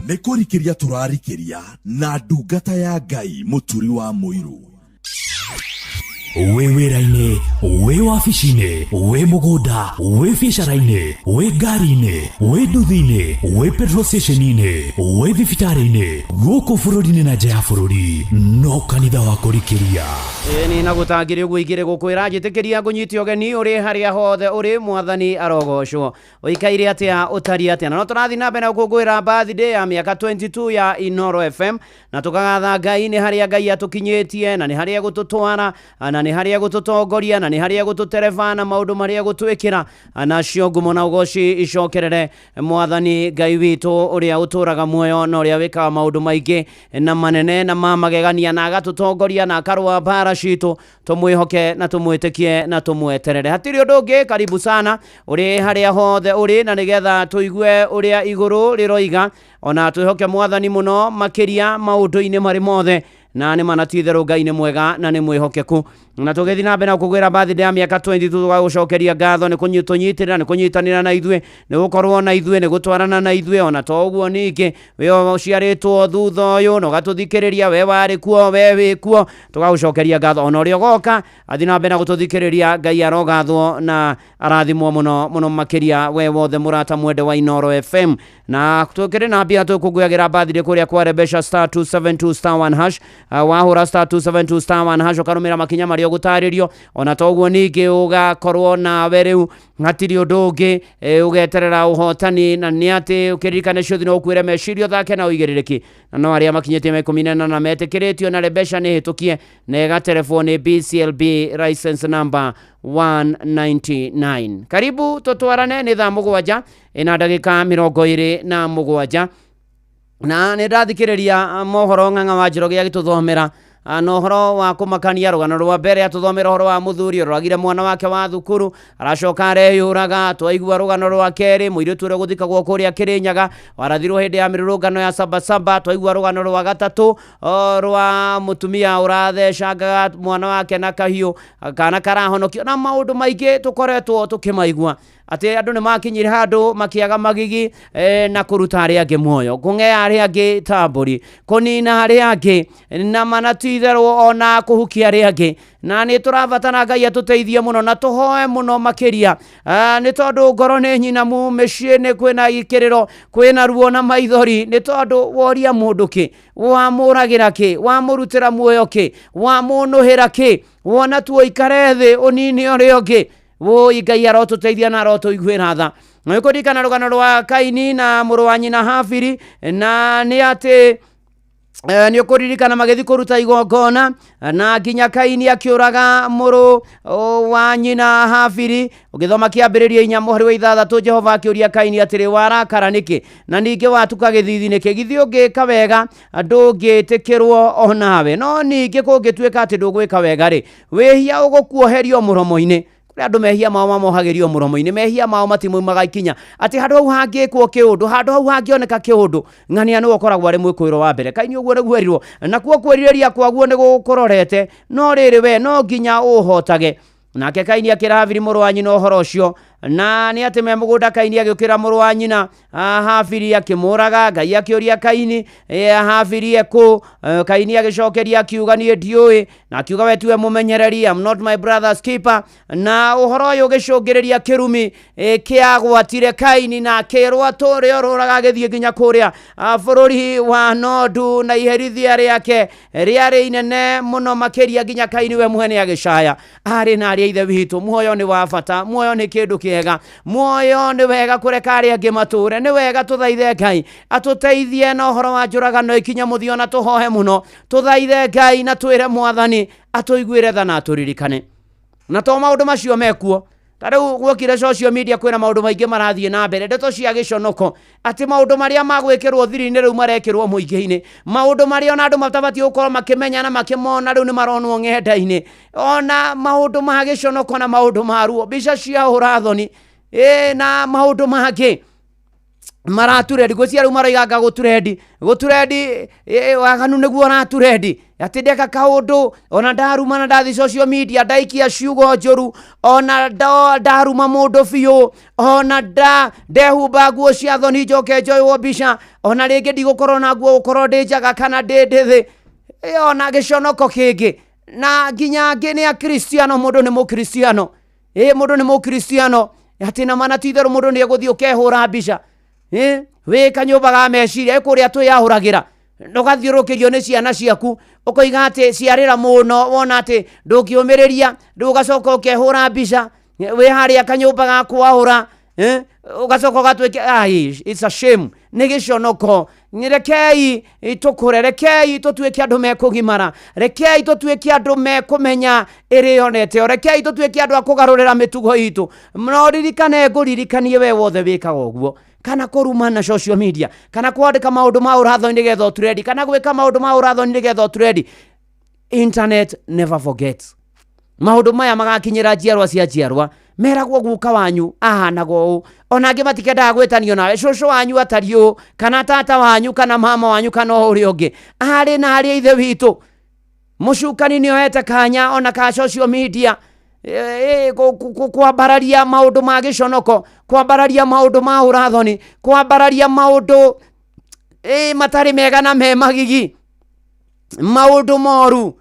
Nĩ kũrikĩria tũrarikĩria na ndungata ya Ngai Mũturi wa Mũirũ. Wĩ wĩra-inĩ, wĩ wabici-inĩ, wĩ mũgũnda, wĩ biacara-inĩ, wĩ ngari-inĩ, wĩ nduthi-inĩ, wĩ petrol station-inĩ, wĩ thibitarĩ-inĩ, gũkũ bũrũri-inĩ na nja ya bũrũri, no kanitha wa kũrikĩria. Ĩni na gũtangĩrĩ ũguo igĩrĩ gũkwĩra njĩtĩkĩria ngũnyite ũgeni ũrĩ harĩa hothe ũrĩ. Mwathani arogocwo. Ũikaire atĩa, ũtariĩ atĩa? Na no tũrathiĩ na mbere na gũkũngũĩra birthday ya mĩaka 22 ya Inoro FM, na tũkagatha Ngai nĩ harĩa Ngai atũkinyĩtie, na nĩ harĩa gũtũtwara, na nĩ harĩa gũtũtongoria, na nĩ harĩa gũtũtereba, na maũndũ marĩa gũtwĩkĩra. Nacio ngumo na ũgoci icokerere Mwathani Ngai witũ ũrĩa ũtũraga muoyo na ũrĩa wĩkaga maũndũ maingĩ na manene na ma magegania, na agatũtongoria na akarũa mbara citũ. Tũmwĩhoke na tũmwĩtĩkie na tũmweterere, hatirĩ ũndũ ũngĩ. Karibu sana ũrĩ harĩa hothe ũrĩ, na nĩgetha tũigue ũrĩa igũrũ rĩroiga, ona twĩhoke Mwathani mũno makĩria maũndũ-inĩ marĩ mothe, na nĩ mana ti itherũ Ngai nĩ mwega na nĩ mwĩhokeku. Na tũgĩthiĩ na mbere na kũgwĩra birthday ya mĩaka 22, tũgagũcokeria ngatho nĩ kũnyitũnyitĩrĩra, nĩ kũnyitanĩra na ithuĩ, nĩ gũkorwo na ithuĩ, nĩ gũtwarana na ithuĩ. Ona to ũguo, ningĩ we ũciarĩtwo thutha ũyũ na ũgatũthikĩrĩria, we warĩ kuo, we wĩ kuo, tũgagũcokeria ngatho. Ona ũrĩa ũgoka athiĩ na mbere na gũtũthikĩrĩria, Ngai arogathwo na arathimwo mũno mũno makĩria, we wothe mũrata mwende wa Inooro FM. Na tũkĩrĩ na mbia tũkũngũyagĩra birthday kũrĩa kwa Rebesha, star 272 star 1 hash. Wahũra star 272 star 1 hash, ũkarũmĩrĩra makinya marĩa ũgũtarĩrio. Ona to ũguo, ningĩ ũgakorwo nawe rĩu hatirĩ ũndũ ũngĩ, ũgeterera ũhotani. Na nĩ atĩ ũkĩririkane ciothe no ũkuĩre meciria, ũthake na ũigĩrĩrĩki, na no arĩa makinyĩtie 18 metĩkĩrĩtio. Na Rebesha nĩ hĩtũkie na ĩgaterebwo nĩ BCLB license number 199. Karibu tũtwarane. Nĩ thaa 7 ĩna ndagĩka 27, na nĩ ndathikĩrĩria mohoro Ng'ang'a wa Njoroge agĩtũthomera na ũhoro wa kũmakania. Rũgano rwa mbere atũthomera ũhoro wa mũthuri ũroragire mwana wake wa thukuru, aracoka areyũraga. Twaigua rũgano rwa kerĩ, mũirĩtu ũrĩa gũthikagwo kũrĩa Kĩrĩnyaga warathirwo hĩndĩ ya mĩrũrũngano ya Sabasaba. Twaigua rũgano rwa gatatũ rwa mũtumia ũrathecangaga mwana wake na kahiũ, kana karahonokio, na maũndũ maingĩ tũkoretwo tũkĩmaigua atĩ andũ nĩ makinyire handũ makĩaga magigi, na kũruta arĩa angĩ muoyo, kũng'ea arĩa angĩ ta mbũri, kũnina arĩa angĩ na mana ti itherũ, ona kũhukia arĩa angĩ. Na nĩ tũrabatara Ngai atũteithie mũno na tũhoe mũno makĩria, nĩ tondũ ngoro nĩ nyinamu, mĩciĩ nĩ kwĩna ikĩrĩro, kwĩna ruo na maithori, nĩ tondũ woria mũndũ kĩ, wamũragĩra kĩ, wamũrutĩra muoyo kĩ, wamũnũhĩra kĩ, wona tu ũikare thĩ ũnine ũrĩa ũngĩ. Woi, Ngai arotũteithia na arotũiguĩra tha. Na nĩkũririkana rũgano rwa Kaini na mũrũ wa nyina Habiri, na nĩ atĩ nĩ ũkũririkana magĩthiĩ kũruta igongona, na nginya Kaini akĩũraga mũrũ wa nyina Habiri. Ũgĩthoma Kĩambĩrĩria 4 mũhari wa 6, Jehova akĩũria Kaini atĩrĩ, "Warakara nĩkĩ, na ningĩ watuka gĩthithi nĩkĩ? Githĩ ũngĩka wega ndũngĩtĩkĩrwo onawe? No ningĩ kũngĩtuĩka atĩ ndũgwĩka wega rĩ, wĩhia ũgũkuoherio mũromo-inĩ." Kũrĩ andũ mehia mao mamohagĩrio mũromo-inĩ, mehia mao matimumaga ikinya, atĩ handũ hau hangĩkwo kĩũndũ, handũ hau hangĩoneka kĩũndũ, ng'ania nĩwe ũkoragwo arĩ mwĩkũĩrwo wa mbere. Kaini ũguo nĩguo erirwo, nakuo kwĩrirĩria kwaguo nĩ gũkũrorete, no rĩrĩ, we no nginya ũhotage. Nake Kaini akĩra Habiri mũrũ wa nyina ũhoro ũcio. Na nĩ atĩ me mũgũnda, Kaini agĩũkĩra mũrũ wa nyina Habiri, akĩmũraga. Ngai akĩũria Kaini, "Habiri ekũ?" Kaini agĩcokeria akiuga, "Niĩ ndiũĩ." Na akiuga, "We tiwe mũmenyereri, I'm not my brother's keeper." Na ũhoro ũyũ ũgĩcũngĩrĩria kĩrumi kĩagwatire Kaini, na akĩrwo atũre orũraga agĩthiĩ nginya kũrĩa bũrũri wa Nodu, na iherithia rĩake rĩarĩ inene mũno makĩria, nginya Kaini we mwene agĩcaya. Arĩ na arĩa ithe witũ, muoyo nĩ wa bata, muoyo nĩ kĩndũ kĩega, muoyo nĩ wega kũreka arĩa angĩ matũre. Nĩ wega tũthaithe Ngai atũteithie na ũhoro wa njũragano ikinya mũthia, na tũhoe mũno, tũthaithe Ngai na twĩre Mwathani atũiguĩre tha na atũririkane. Na to maũndũ macio mekuo, ta rĩu guokire social media, kwĩna maũndũ maingĩ marathiĩ na mbere, ndeto cia gĩconoko, atĩ maũndũ marĩa magwĩkĩrwo thiri-inĩ rĩu marekĩrwo mũingĩ-inĩ, maũndũ marĩa ona andũ matabatiĩ gũkorwo makĩmenya na makĩmona rĩu nĩ maronwo ng'enda-inĩ, ona maũndũ ma gĩconoko na maũndũ ma ruo, mbica cia ũrathoni, na maũndũ mangĩ maraturendi. Gwĩciria rĩu maroiganga gũturendi, gũturendi waganu nĩguo ũraturendi, atĩ ndeka kaũndũ, ona ndaruma na ndathi social media ndaikia ciugo njũru, ona ndaruma mũndũ biũ, ona ndehumba nguo cia thoni, njoke njoywo mbica, ona rĩngĩ ndigũkorwo na nguo, gũkorwo ndĩ njaga kana ndĩ ndĩthĩ, ona gĩconoko kĩngĩ. Na nginya angĩ nĩ akristiano, mũndũ nĩ mũkristiano, mũndũ nĩ mũkristiano, atĩ na mana ti itherũ mũndũ nĩ egũthiĩ ũkehũra mbica wĩ kanyũmba ga meciria, kũrĩa twĩyahũragĩra, ũgathiũrũrũkĩrio nĩ ciana ciaku, ũkoiga atĩ ciarĩra mũno, wona atĩ ndũngĩũmĩrĩria, rĩu ũgacoka ũkehũra mbica wĩ harĩa kanyũmba ga kwahũra, ũgacoka ũgatuĩka, ai, it's a shame, nĩ gĩconoko. Rekei tũkũre, rekei tũtuĩke andũ mekũgimara, rekei tũtuĩke andũ mekũmenya ĩrĩa yonete, rekei tũtuĩke andũ a kũgarũrĩra mĩtugo itũ. No ririkane, ngũririkanie we wothe wĩkaga ũguo, kana kũrumana social media, kana kwandĩka maũndũ ma ũrathoni nĩgetha ũtrendi, kana gwĩka maũndũ ma ũrathoni nĩgetha ũtrendi, internet never forgets. Maũndũ maya magakinyĩra njiarwa cia njiarwa, meragwo guka wanyu ahanaga ũũ, ona angĩ matikendaga gwĩtanio nawe, cũcũ wanyu atariĩ ũũ, kana tata wanyu, kana mama wanyu, kana o ũrĩa ũngĩ arĩ na arĩa ithe witũ. Mũcukani nĩ oete kanya ona ka social media kwambararia maũndũ ma gĩconoko, kwambararia maũndũ ma ũrathoni, kwambararia maũndũ matarĩ mega na me magigi, maũndũ moru,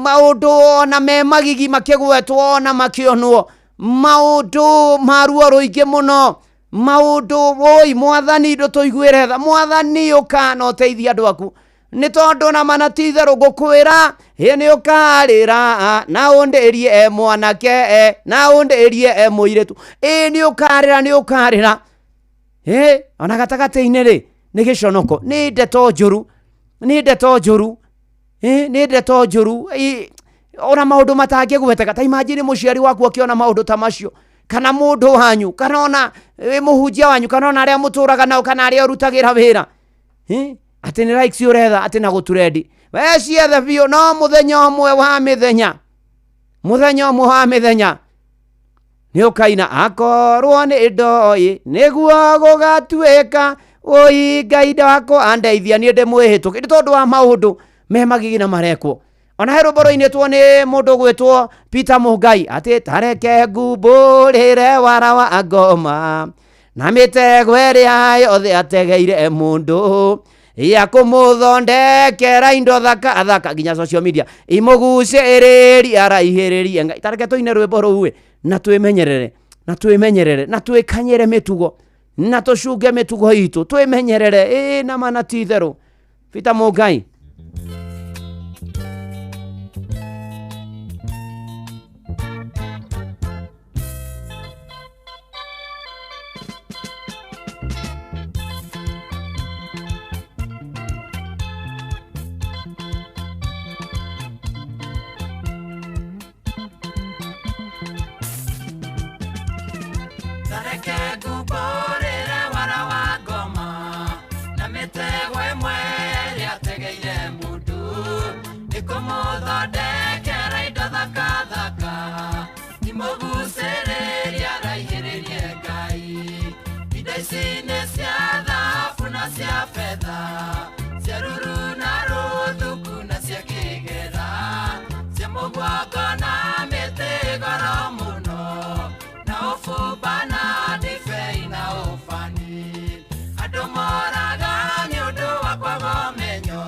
maũndũ ona me magigi makĩgwetwo ona makĩonwo, maũndũ ma ruo rũingĩ mũno, maũndũ woi mwathani ndũtũiguĩre tha, mwathani ũka na ũteithie andũ aku, nĩ tondũ na mana ti itherũ ngũkwĩra ĩ nĩ ũkarĩra na ũndĩrie mwanake na ũndĩrie mũirĩtu, ĩ nĩ ũkarĩra nĩ ũkarĩra. Ĩ ona gatagatĩ-inĩ rĩ nĩ gĩconoko, nĩ ndeto njũru, nĩ ndeto njũru, nĩ ndeto njũru, ona maũndũ matangĩgweteka. Ta imagine mũciari waku akĩona maũndũ ta macio, kana mũndũ wanyu, kana ona mũhunjia wanyu, kana ona arĩa mũtũraga nao, kana arĩa ũrutagĩra wĩra, atĩ nĩ likes ũretha, atĩ na gũturendi we ciethe biũ, no mũthenya ũmwe wa mĩthenya, mũthenya ũmwe wa mĩthenya nĩ ũkaina akorwo nĩ ndoĩ nĩguo gũgatuĩka, oi Ngai wakwa andeithia niĩ ndĩmwĩhĩtũke, nĩ tondũ wa maũndũ me magigi na marekwo. Ona he rwĩmbo rũinĩtwo nĩ mũndũ ũgwĩtwo Peter Mũngai atĩ tareke ngumbũrĩre wara wa ngoma na mĩtego ĩrĩa yothe ategeire mũndũ ya kũmũthondekera indo thaka thaka nginya social media imũgucĩrĩrie araihĩrĩrie Ngai. Tareke tũine rwĩmbo rũu ĩ, na twĩmenyerere, na twĩmenyerere, na twĩkanyĩre mĩtugo, na tũcunge mĩtugo itũ, twĩmenyerere ĩ na mana ti itherũ. Peter Mũngai. Tareke ngumbũrĩre wara wa ngoma na mĩtego ĩmwe ĩrĩa ategeire mũndũ, nĩ kũmũthondekera indo thaka thaka, imũgucĩrĩrie araihĩrĩrie Ngai. Indo ici nĩ cia thahabu na cia betha, cia ruru na rũthuku na cia kĩgera, cia mũguongo na mĩtĩ goro mũno, na ũbumba na ndibei na ũbani. Andũ moraga nĩ ũndũ wa kwaga ũmenyo,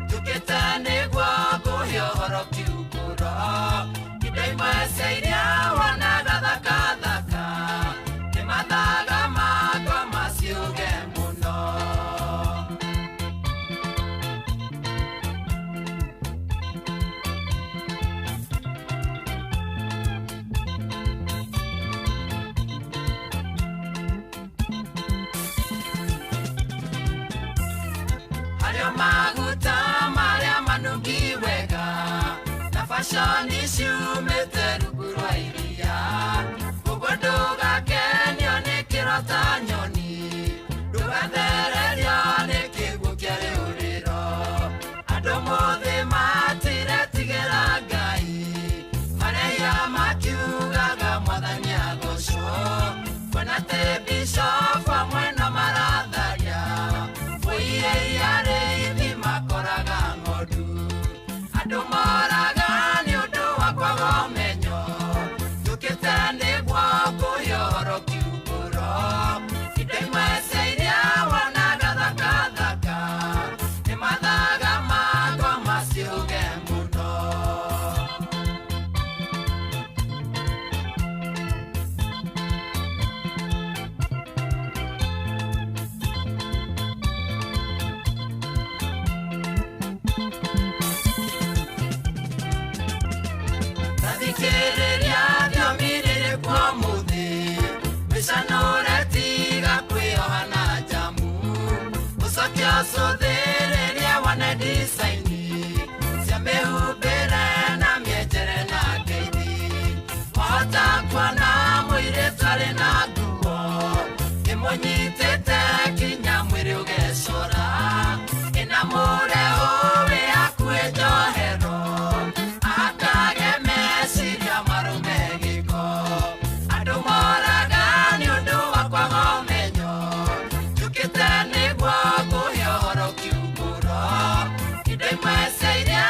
njũkĩte nĩguo ngũhe ũhoro kiumbũro. Indo imwe cia iria wonaga thaka thaka, nĩ mathaga makwa maciũge mũno. Harĩo maguta marĩa manungi wega, na bacani ciumĩte rungu rwa iria, ũguo ndũgakenio nĩ kĩrota nyoni, ndũgathererio nĩ kĩguũ kĩa rĩũrĩro. Andũ mũthĩ matiretigĩra Ngai, marehia makiugaga mwathani agocwo, kuona atĩ bishop amwe no maratharia, wũiye arĩithi makoraga ng'ondu. Andũ moraga nĩ ũndũ wa kwaga ũmenyo, njũkĩte nĩguo ngũhe ũhoro kiumbũro. Indo imwe cia iria wonaga thaka thaka, nĩ mathaga makwa maciũge mũno. Tathikĩrĩria thiomi rĩrĩ kuo ũmũthĩ, mĩcanũre tiga kwĩoha na njamu, ũcoke ũcũthĩrĩrie wone ndicaini cia mĩhumbĩre na mĩenjere na ngeithi. Wahota kuona mũirĩtu arĩ na nguo ĩmũnyitĩte kinya mwĩrĩ ũgecora, ĩna mũreũ wĩ hakuhĩ njohero, akage meciria marũme gĩko. Andũ moraga nĩ ũndũ wa kwaga ũmenyo, njũkĩte nĩguo ngũhe ũhoro kiumbũro. Indo imwe cia iria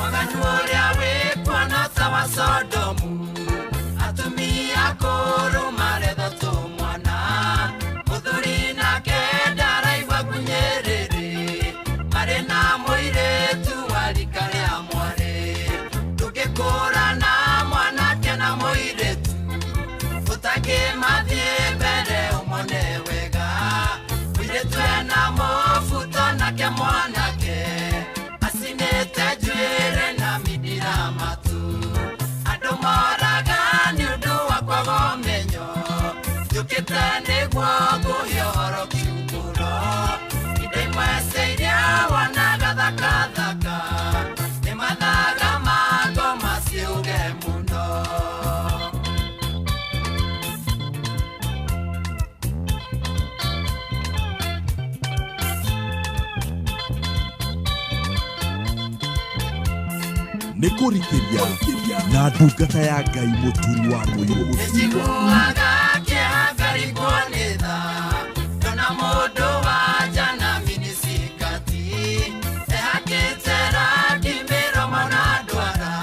Waganu ũrĩa wĩkuona ta wa Sodomu, atumia akũrũ maretha tũmwana, mũthuri nake ndaraigua ngunyĩrĩrĩ, marĩ na mũirĩtu wa rika rĩa mwarĩ. Ndũngĩkũrana mwanake na mũirĩtu, ũtangĩmathiĩ mbere ũmone wega. Mũirĩtu ena mũbuto nake mwanake acinĩte njuĩrĩ na mindira matu. Andũ moraga nĩ ũndũ wa kwaga ũmenyo, njũkĩte nĩguo ngũhe ũhoro kiumbũro. Indo imwe cia iria wonaga thakathaka, nĩ mathaga ma ngoma ciũge mũno. Nĩ kũrikĩria na ndungata ya Ngai mũturi wa mũirũ. Nĩnjiguaga kĩeha ngarigwo nĩ tha, ndona mũndũ wa nja na minisikati, ehakĩte rangi mĩromo na ndwara,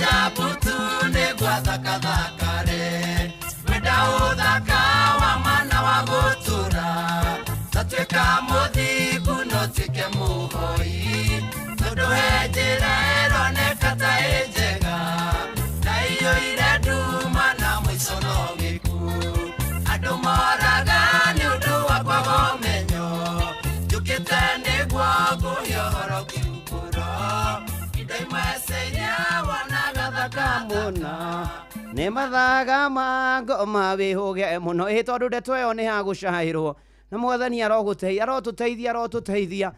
na mbutu nĩguo athakathakare. Wenda ũthaka wa mana wa gũtũra, tatuĩka mũthingu no tuĩke mũhoi, tondũ he njĩra ĩroneka ta ĩ njega, na iyũire nduma na mũico no gĩkuũ. Andũ moraga nĩ ũndũ wa kwaga ũmenyo, njũkĩte nĩguo ngũhe ũhoro kiumbũro. Indo imwe cia iria wonaga thaka mũno nĩ mathaga ma ngoma wĩhũge mũno, ĩ tondũ ndeto ĩyo nĩ ya gũcaĩrwo na mwathani arogũteithia, arotũteithia, arotũteithia.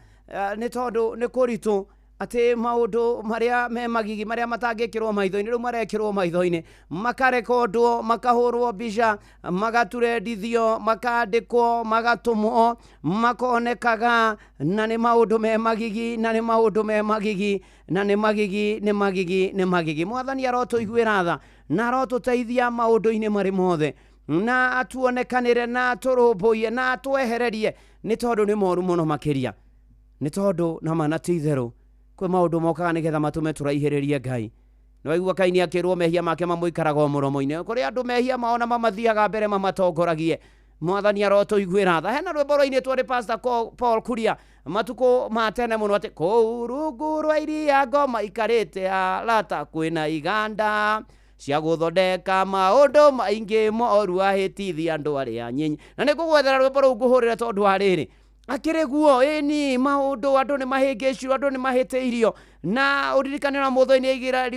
Nĩ tondũ nĩ kũritũ atĩ maũndũ marĩa me magigi marĩa matangĩkĩrwo maitho-inĩ rĩu marekĩrwo maitho-inĩ, makarekondwo, makahũrwo mbica, magaturendithio, makandĩkwo, magatũmwo, makonekaga, na nĩ maũndũ me magigi, na nĩ maũndũ me magigi, na nĩ magigi, nĩ magigi, nĩ magigi. Mwathani arotũiguĩra tha na arotũteithia maũndũ-inĩ marĩ mothe, na atuonekanĩre na atũrũmbũiye na atwehererie, nĩ tondũ nĩ moru mũno makĩria, nĩ tondũ na ma na ti itherũ kwĩ maũndũ mokaga nĩgetha matũme tũraihĩrĩrie Ngai. Nĩwaigua Kaini akĩrwo mehia make mamũikaraga o mũromo-inĩ. Kũrĩ andũ mehia mao na mamathiaga mbere mamatongoragie. Mwathani arotũiguĩra tha. Hena rwĩmbo rwainĩtwo nĩ Pastor Paul Kuria matukũ ma tene mũno atĩ kũu rungu rwa iria ngoma ikarĩte arata kwĩna iganda cia gũthondeka maũndũ maingĩ moru ahĩtithia andũ arĩa nyinyi. Na nĩ ngũgwethera rwĩmbo rũu ngũhũrĩre tondũ wa rĩrĩ akĩrĩ guo ĩni maũndũ andũ nĩ mahĩngĩcirwo, andũ nĩ mahĩtĩirio, na ũririkane na mũthũ-inĩ aigĩra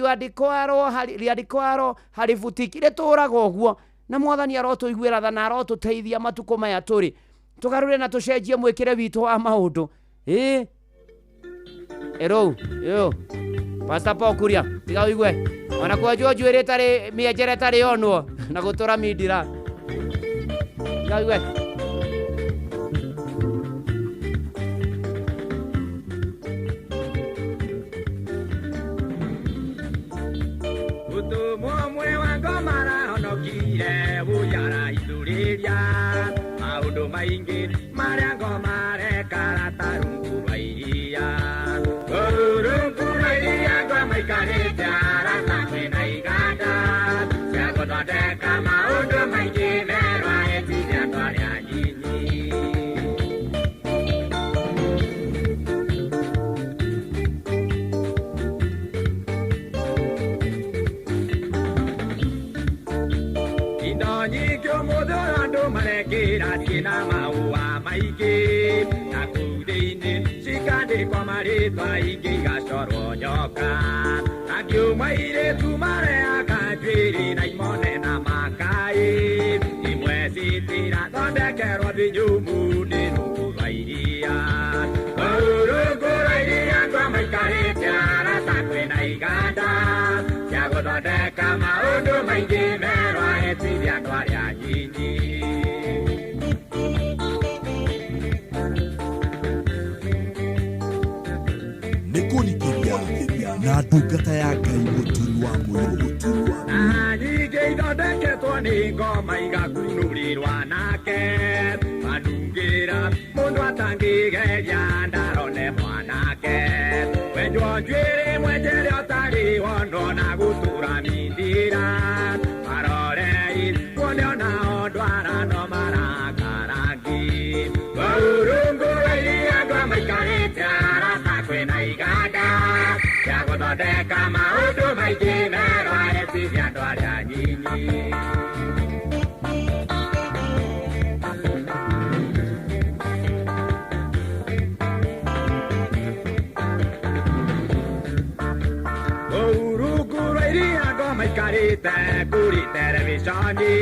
riandĩkwaro haributiki rĩtũraga ũguo. Na mwathani arotũiguĩra tha na arotũteithia matukũ maya tũrĩ, tũgarũre na tũcenjie mwĩkĩre witũ wa maũndũ. Ĩ ĩrũu ĩũ Pastor Paul Kuria tiga ũigue ona kwenjwo njuĩrĩ ĩtarĩ mĩenjere ĩtarĩ yonwo na gũtũra mindira, tiga ũigue. Mũtũmwo ũmwe wa ngoma arahonokire gũjara ithurĩria maũndũ maingĩ marĩa ngoma arekara ta rungu rwa iria. Kũu rungu rwa iria ngoma ikarĩte arata kwĩna iganda cia gũthondeka maũndũ maingĩ merwo ahĩtithia andũ arĩa anyinyi. Indo nyingĩ ũmũthĩ ũyũ andũ marekĩra ciĩna mahũa maingĩ, na kũu thĩinĩ cikandĩkwo marĩtwa ingĩ igacorwo nyoka. Akiuma airĩtu mareaka njuĩrĩ na imone na makai, imwe citirathondekerwo thĩ nyũmũ nĩ rungu rwa iria. Kũu rungu rwa iria ngoma ikarĩte arata kwĩna iganda cia gũthondeka maũndũ maingĩ merwo ahĩtithia andũ arĩa anyinyi. Nĩ kũrikĩria na ndungata ya Ngai mũturi wa mũirũ. Na nyingĩ ithondeketwo nĩ ngoma igakunũrĩrwo anake, manungĩra mũndũ atangĩgeria ndarone mwanake. Wenjwo njuĩrĩ mwe ona gũtura mindira marorei kuone onao ndwara no marakarangi Urungu rwa iria andũ maikarĩte arata kwĩna iganda cia gũthondeka maũndũ maingĩ merũ ahĩtithia andũ arĩa nyinyi. Maikarĩte kũrĩ televishoni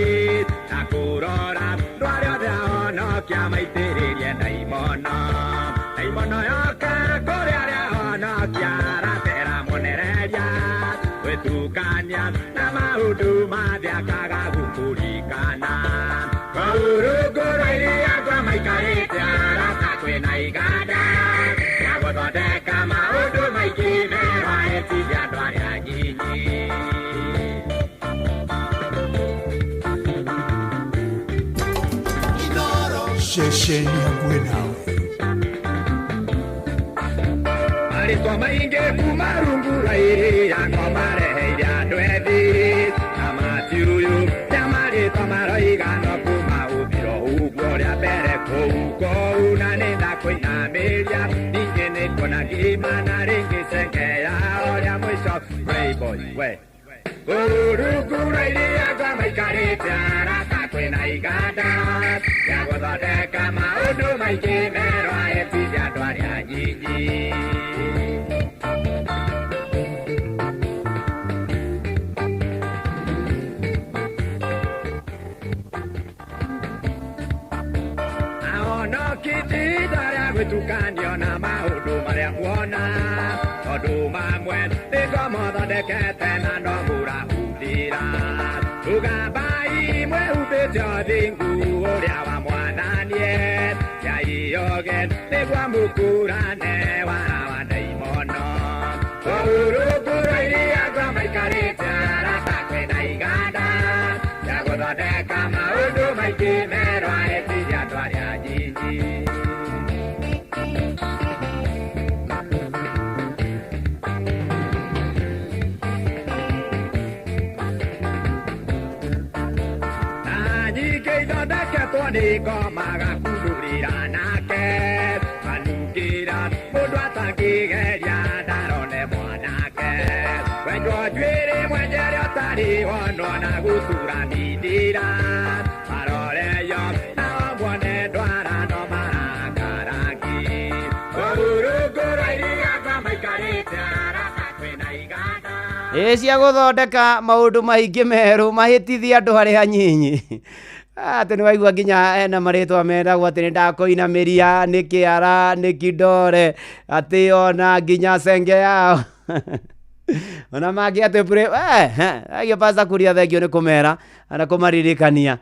na kũrora andũ arĩa othe ahonokia maitĩrĩrie ndaimono ndaimono yoka kũrĩ arĩa ahonokia aratera mũnereria gwĩtukania na maũndũ mathĩ akaga gũkũrikana Kũu rwa iria andũ maikarĩte arata kwĩna iganda cia gũthondeka maũndũ maingĩ merũ ahĩtithia andũ arĩa nyinyi. Ceceni hakuhĩ nawe. Marĩtwa maingĩ kuma rungu rwa iria ngo mareheire andũ ethĩ na matiũyũ rĩa marĩtwa maroiga no kuma ũthiro ũguo rĩa mbere kũu kũu na nĩ ndakũinamĩria ningĩ nĩ kuona ngima na rĩngĩ cenge yao rĩa mũico Playboy we Rungu rwa iria andũ maikarĩte arata kwĩna iganda cia gũthondeka maũndũ maingĩ merũ ahĩtithia andũ arĩa nyinyi. Ahonokitie arĩa gwĩtukanio na maũndũ marĩa muona tondũ mamwe nĩgo mothondekete na no mũrahũthĩra Rugambai mwehumbĩte ũthingu ũrĩa wa mwathanie ciaiyoge nĩguo mũkũrane wara wa ndaimono Rungu rwa iria andũ maikarĩte arata kwĩna iganda cia gũthondeka maũndũ maingĩ merũ ahĩtithia andũ arĩa nyinyi. Ithondeketwo nĩ ngoma gakundũrĩra nake anungĩra mũndũ atangĩgeria ndarone mwanake wenjwo njuĩrĩ mwenjere ũtarĩ wonwo na gũtura mindira maroreyo nao muone ndwara no marakarangi Rungu rwa iria andũ maikarĩte arata kwĩna iganda ĩ cia gũthondeka maũndũ maingĩ merũ mahĩtithia andũ arĩa nyinyi. Atĩ nĩ waigua nginya ena marĩtwa mendagwo atĩ nĩ ndakũinamĩria nĩ kĩara nĩ kidore atĩ ona nginya cenge yao ona mangĩ atĩ agio pasa kuria thengio nĩ kũmera na kũmaririkania.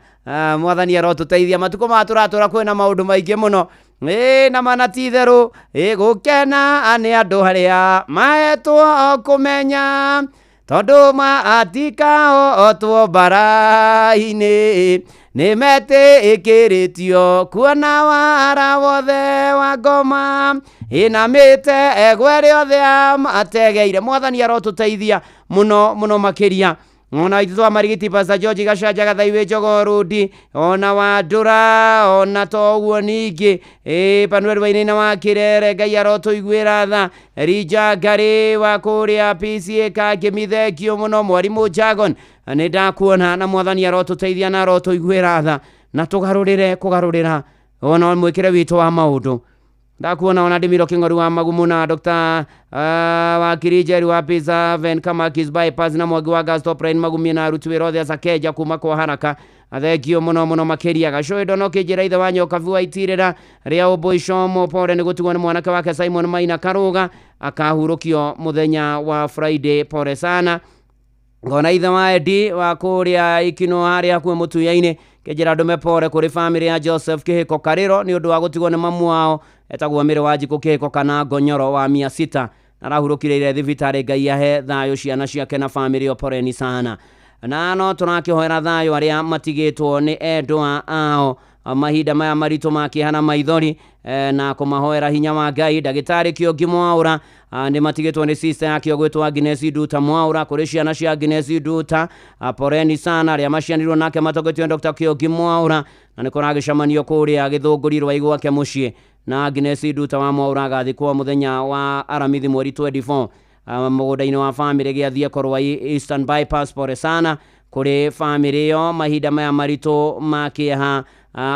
Mwathani arotũteithia matukũ maya tũratũra kwĩna maũndũ maingĩ mũno ĩ na mana ti itherũ ĩ gũkena nĩ andũ arĩa mahetwo kũmenya tondũ matikahotwo mbara-inĩ nĩ metĩkĩrĩtio kuona wara wothe wa ngoma ĩnamĩte egwe rĩothe amategeire. Mwathani arotũteithia mũno mũno makĩria. Ona ithuĩ twa Marigiti Pastor George Gacanja Gathai wĩ Jogoo Road ona Wandũra ona to ũguo ningĩ ĩ Panuel Wainaina wa Kĩrere Ngai arotũiguĩra tha Rija Ngarĩ wa kũrĩa PCA Kangĩmi thengio mũno Mwarimũ Jagon nĩ ndakuona na mwathani arotũteithia na arotũiguĩra tha na tũgarũrĩre kũgarũrĩra ona mwĩkĩre witũ wa maũndũ. Ndakuona ona Ndimiro Kĩng'oru wa Magumu na Dr. wa Kirinjeri wa Pizza Ven Kamakis Bypass na Mwangi wa Gas Top Line Magumie na aruti wĩra othe a Sakeja kuma kwa haraka athengio mũno mũno makĩria. Gacũĩ Ndono kĩnjĩra ithe wa Nyokabu wa itirĩra rĩa Ũmbũicomo pore nĩ gũtigwo nĩ mwanake wake Simon Maina Karũga akahurũkio mũthenya wa Friday pore sana. Ngona ithe wa Edi wa kũrĩa Ikino harĩa hakuhĩ Mũtuya-inĩ kĩnjĩra ndũme pore kũrĩ famĩlĩ ya Joseph Kĩhĩko Karĩro nĩ ũndũ wa gũtigwo nĩ mamu wao etagwo Mĩrĩ wa Njikũ Kĩhĩko kana Ngonyoro wa 600 arahurũkire ire thibitarĩ. Ngai ahe thayũ ciana ciake na famĩlĩ ĩyo poreni sana. Na no tũrakĩhoera thayũ arĩa matigĩtwo nĩ endwa ao mahinda maya maritũ ma kĩeha na maithori. na kũmahoera hinya wa Ngai. Ndagĩtarĩ Kĩongi Mwaũra nĩ matigĩtwo nĩ sister yake ũgwĩtwo Agnes Nduta Mwaũra. Kũrĩ ciana cia Agnes Nduta, poreni sana arĩa macianirwo nake matongoretio nĩ Dr. Kĩongi Mwaũra, na nĩ kũragĩcemanio kũrĩa Gĩthũngũri rwa gwake mũciĩ na Agnes Nduta wa Mwaũra agathikwo mũthenya wa Aramithi mweri 24 mũgũnda-inĩ wa famĩlĩ gĩathiĩ Korwai Eastern Bypass. Pore sana kũrĩ famĩlĩ ĩyo mahinda maya maritũ ma kĩeha,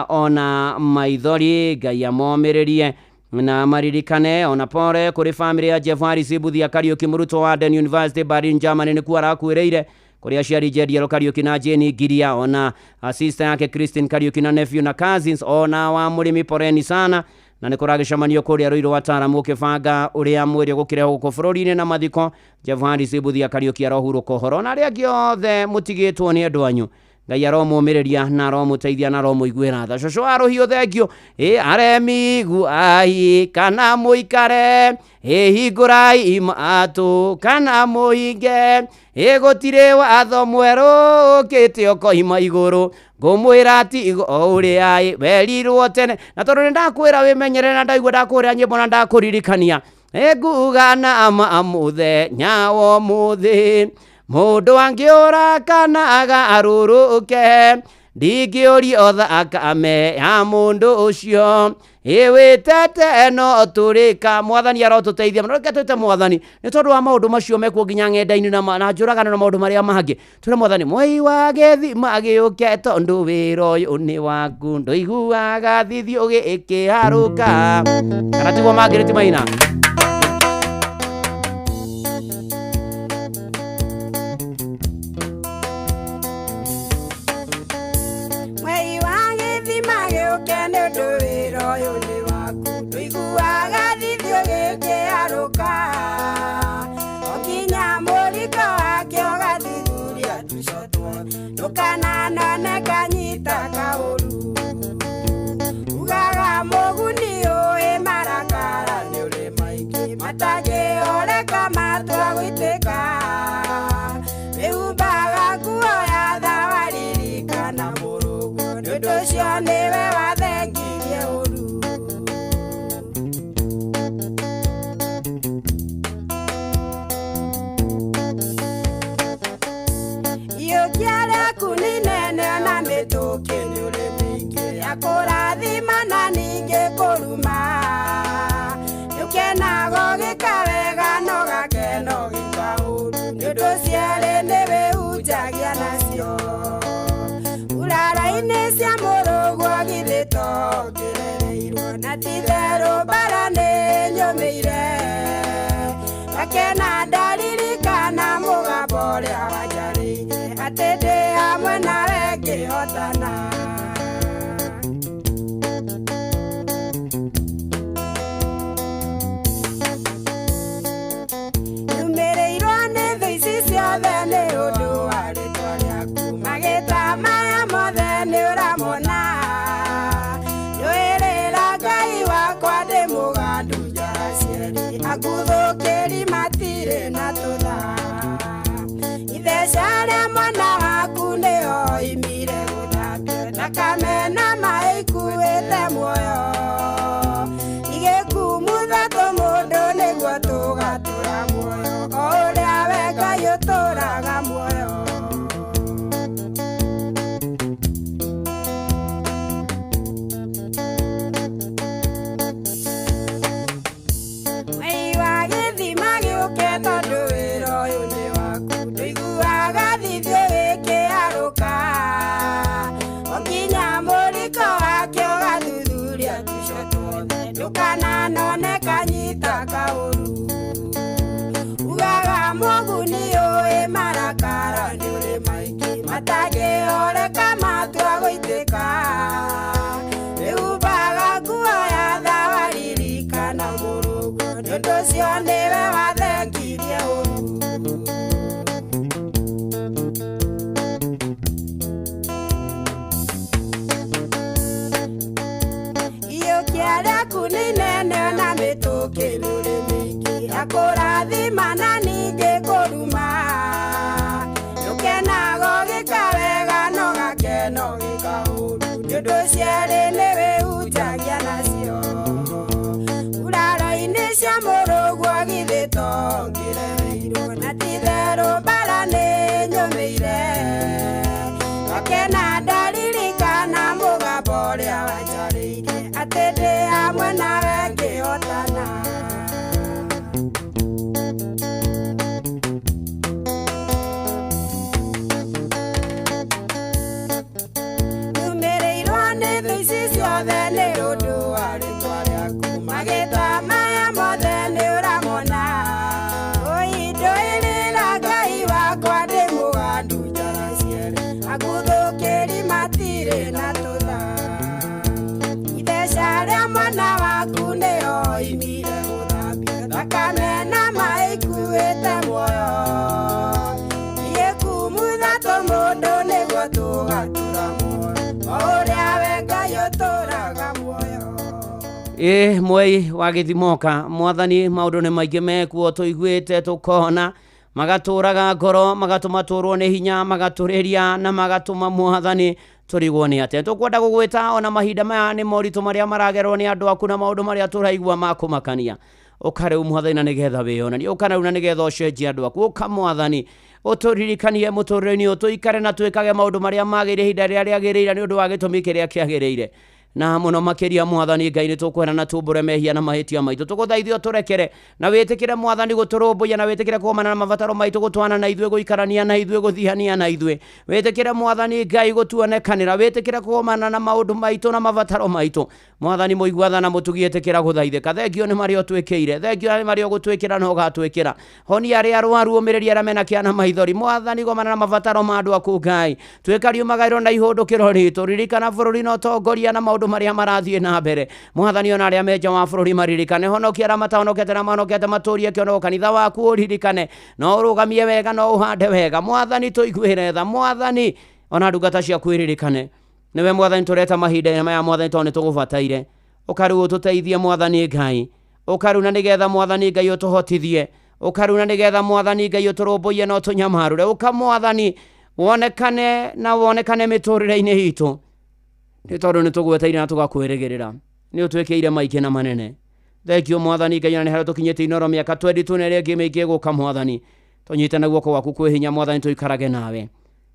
ona maithori. Ngai amomĩrĩrie na maririkane. Ona pore kũrĩ famĩlĩ ya Jeff Harris Mbuthia Kariuki, mũrutwo wa Aden University Berlin, Germany, nĩkuo arakuĩrĩire. Kũrĩ aciari Jediero Kariuki na Jane Ngiria, ona sister yake Christine Kariuki na nephew na cousins, ona wa mũrĩmi, poreni sana. Na nĩ kũragĩcemanio kũrĩa Ruiru wataaramu ũkĩbanga ũrĩa mwĩrĩ ũgũkĩrehwo gũkũ bũrũri-inĩ na mathiko. Jeff Harris Mbuthia Kariuki arohurũka ũhoro, na arĩa angĩ othe mũtigĩtwo nĩ andũ anyu, Ngai aromũmĩrĩria na aromũteithia na aromũiguĩra tha. Cũcũ wa rũhiũ, thengio. Ĩ aremi guai kana mũikare, ĩ hingũrai matũ kana mũhinge, ĩ gũtirĩ watho mwerũ ũkĩte ũkoima igũrũ, ngũmwĩra tigo ũrĩa ĩ werirwo tene. Na tondũ nĩ ndakwĩra wĩmenyerere, na ndaigua ndakũrĩa nyĩmbo na ndakũririkania, ĩ nguga na ma mũthenya wa ũmũthĩ, mũndũ angĩũra kana agarũrũke, ndingĩũrio thakame ya mũndũ ũcio ĩwĩtete no tũrĩka. Mwathani arotũteithia mũno. Reke twĩte Mwathani nĩ tondũ wa maũndũ macio mekuo nginya ng'enda-inĩ na njũragano na maũndũ marĩa mangĩ. Twĩre Mwathani, mwei wa gĩthima gĩũke, tondũ wĩra ũyũ nĩ waku, ndũiguaga thithi ũgĩkĩharũka. Kana tiguo mangĩrĩti maina? Mwei wa gĩthima gĩũke, nĩ ũndũ wĩra ũyũ nĩ waku, ndũiguaga thithi ũgĩkĩharũka, o nginya mũriko wake ũgathuthuria tũico tuothe, ndũkananone kanyita kaũru. Ugaga mũguni ũĩ marakara nĩ ũrĩ maingĩ matangĩoreka matua gũitĩka, wĩhumbaga nguo ya thawa, ririkana mũrũguo, nĩ ũndũ ũcio nĩwe wathengirie ũru. Iyũkia rĩaku nĩ inene ona mĩtũkĩ nĩ ũrĩ mĩingĩ ya kũrathima na ningĩ kũruma, nĩũkenaga ũgĩka wega na ũgakena ũgĩka ũru, nĩ ũndũ cierĩ nĩwĩhunjagia nacio. Urara-inĩ cia mũrũguo githĩ to ngĩrereirwo, na ti-itherũ mbara nĩ nyũmĩire, ngakena ndaririkana mũgambo ũrĩa wanjarĩirie, atĩ ndĩ hamwe nawe ngĩhotana. Nyumĩrĩirwo nĩ thũ ici ciothe nĩ ũndũ wa rĩtwa rĩaku, magĩta maya mothe nĩ ũramona, ndũĩrĩra Ngai wakwa ndĩ mũgandu njara cierĩ, anguthũkĩri matirĩ na tũtha. Itheca rĩa mwana waku nĩho oimire gũthambio, thakame na maĩ ikuĩte muoyo, igĩkumutha tũmũndũ nĩguo tũgatũra muoyo, o ũrĩa we Ngai ũtũraga muoyo. Mwei wa gĩthima gĩũke, tondũ wĩra ũyũ nĩ waku, ndũiguaga thithi ũgĩkĩharũka, o nginya mũriko wake ũgathuthuria tũico tuothe, ndũkananone kanyita kaũru. Ugaga mũguni ũĩ marakara nĩ ũrĩ maingĩ matangĩoreka matua gũitĩka, wĩhumbaga nguo ya thawa, ririkana mũrũguo, nĩ ũndũ ũcio nĩwe wathengirie cia mũrũguo githĩ to ngĩreheirwo na ti-itherũ mbara nĩ nyũmĩire ngakena ndaririkana mũgambo ũrĩa wanjarĩirie atĩ ndĩ hamwe nawe ngĩhotana. Nyumĩrĩirwo nĩ thũ ici ciothe nĩ ũndũ wa rĩtwa rĩaku magĩtwa maya mothe nĩ ũramona ũindũĩrĩra Ngai wakwa ndĩ mũgandu njara cierĩ aguthũkĩri matirĩ na tũtha itheca rĩa mwana waku nĩyo oimire gũthambia thakame na maĩ ikuĩte muoyo niĩ kumutha tũmũndũ nĩguo tũgatũra muoyo o ũrĩa we Ngai ũtũraga muoyo. Ĩ mwei wa gĩthimoka mwathani maũndũ nĩ maingĩ mekuo tũiguĩte tũkona magatũraga ngoro magatũma tũrwo nĩ hinya magatũrĩria na magatũma mwathani tũrigwo nĩ atĩa tũkwenda gũgwĩta ona mahinda maya nĩ moritũ marĩa maragerwo nĩ andũ aku na maũndũ marĩa tũraigua ma kũmakania ũka rĩu mwathani na nĩgetha wĩyonanie ũka rĩu na nĩgetha ũcenjie andũ aku ũka mwathani ũtũririkanie mũtũrĩre-inĩ ũyũ tũikare na twĩkage maũndũ marĩa magĩrĩire ihinda rĩrĩa rĩagĩrĩire nĩ ũndũ wa gĩtũmi kĩrĩa kĩagĩrĩire na mũno makĩria mwathani Ngai nĩ tũkwenda na tumbũre mehia na mahĩtia maitũ tũgũthaithio tũrekere na wĩtĩkĩre mwathani gũtũrũmbũiya na wĩtĩkĩre kũgomana na mabataro maitũ gũtwana na ithuĩ gũikarania na ithuĩ gũthihania na ithuĩ wĩtĩkĩre mwathani Ngai gũtuonekanĩra wĩtĩkĩre kũgomana na maũndũ maitũ na mabataro maitũ mwathani mũigua na mũtugi ĩtĩkĩra gũthaithĩka thengio nĩ marĩa ũtwĩkĩire thengio nĩ marĩa ũgũtwĩkĩra na ũgatwĩkĩra honia arĩa arwaru ũmĩrĩria arĩa mena kĩana maithori mwathani gomana na mabataro ma andũ aku Ngai tuĩka riumagairwo na ihũndũkĩro ritũ ririkana bũrũri na ũtongoria na maũndũ marĩa marathiĩ na mbere mwathani ona arĩa me nja wa bũrũri maririkane honokia arĩa matahonokete na mahonokete matũrie kĩonoko kanitha waku ũririkane no ũrũgamie wega no ũhande wega mwathani tũiguĩre tha mwathani ona ndungata ciaku iririkane nĩwe mwathani tũreta mahinda maya mwathani tondũ nĩtũgũbataire ũka rĩu ũtũteithie mwathani Ngai ũka rĩu na nĩgetha mwathani Ngai ũtũhotithie ũka rĩu na nĩgetha mwathani Ngai ũtũrũmbũiye na ũtũnyamarũre ũka mwathani wonekane na wonekane mĩtũrĩre-inĩ itũ nĩ tondũ nĩ tũgweteire na tũgakwĩrĩgĩrĩra nĩ ũtwĩkĩire maingĩ na manene thengio mwathani Ngai na nĩ harĩa tũkinyĩte Inooro mĩaka 22 na ĩrĩa ĩngĩ mĩingĩ ĩgũka mwathani tũnyite na guoko gwaku kwĩ hinya mwathani tũikarage nawe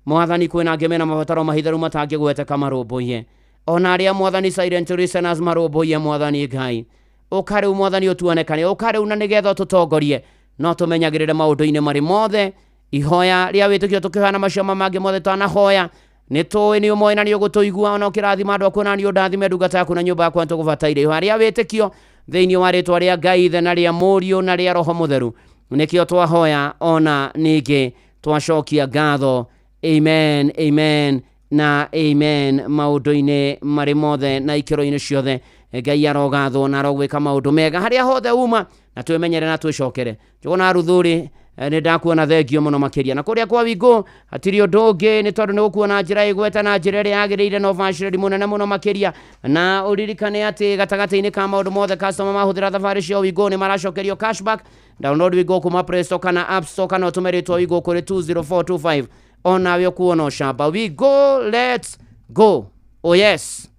mwathani kwĩna angĩ mena mabataro mahitharu matangĩgweteka marũmbũiye ona arĩa mwathani silent listeners marũmbũiye mwathani Ngai ũka rĩu mwathani ũtuonekane ũka rĩu na nĩgetha ũtũtongorie no tũmenyagĩrĩre maũndũ-inĩ marĩ mothe ihoya rĩa wĩtĩkio tũkĩhoya na macio mangĩ mothe twanahoya nĩ tũĩ nĩ ũmoĩ na nĩ ũgũtũigua ona ũkĩrathima andũ aku na nĩ ũndathime ndungata yaku na nyũmba yakwa nĩtũgũbataire ihoya rĩa wĩtĩkio thĩinĩ wa rĩtwa rĩa Ngai Ithe na rĩa Mũriũ na rĩa Roho Mũtheru nĩkĩo twahoya ona ningĩ twacokia ngatho amen amen na amen maũndũ-inĩ marĩ mothe na ikĩro-inĩ ciothe Ngai arogathwo na arogwĩka maũndũ mega harĩa hothe uma na twĩmenyere na twĩcokere njũgũna Ruthuri nĩ ndakuona thengio mũno makĩria na kũrĩa kwa Wingũ hatirĩ ũndũ ũngĩ nĩ tondũ nĩ gũkuona njĩra ĩgweta na njĩra ĩrĩa yagĩrĩire na ũbacĩrĩri mũnene mũno makĩria na ũririkane atĩ gatagatĩ-inĩ ka maũndũ mothe customer mahũthĩra thabarĩ cia Wingũ nĩ maracokerio cashback download Wingũ kuma Play Store kana App Store kana ũtũme rĩtwa Wingũ kũrĩ 20425 onawe ũkuona ũcamba we go let's go oh yes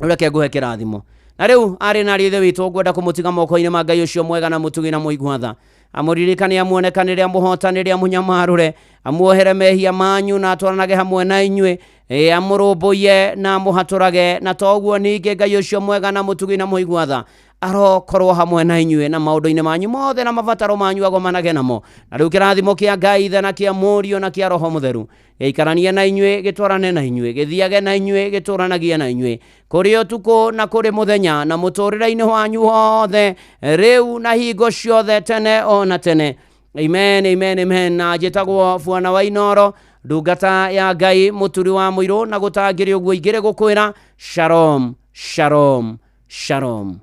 reke nguhe kĩrathimo na rĩu arĩ na ithe witũ ngwenda kũmũtiga moko-inĩ ma Ngai ũcio mwega na mũtugi na mũigua tha amũririkane amuonekanĩre amũhotanĩre amũnyamarũre amuohere mehia manyu na atwaranage hamwe na inyuĩ amũrũmbũiye na amũhatũrage na toguo ningĩ Ngai ũcio mwega na mũtugi na mũigua tha arokorwo hamwe na inyuĩ na maũndũ-inĩ manyu mothe na mabataro manyu agomanage namo na rĩu kĩrathimo kĩa Ngai Ithe na kĩa Mũriũ na kĩa Roho Mũtheru gĩikaranie na inyuĩ gĩtwarane na inyuĩ gĩthiage na inyuĩ gĩtũranagie na inyuĩ kũrĩ ũtukũ na kũrĩ mũthenya na mũtũrĩre-inĩ wanyu wothe rĩu na hingo ciothe tene ona tene amen amen amen na njĩtagwo Bwana wa Inooro ndungata ya Ngai mũturi wa mũirũ na gũtangĩrĩ ũguo ingĩrĩ gũkwĩra shalom shalom shalom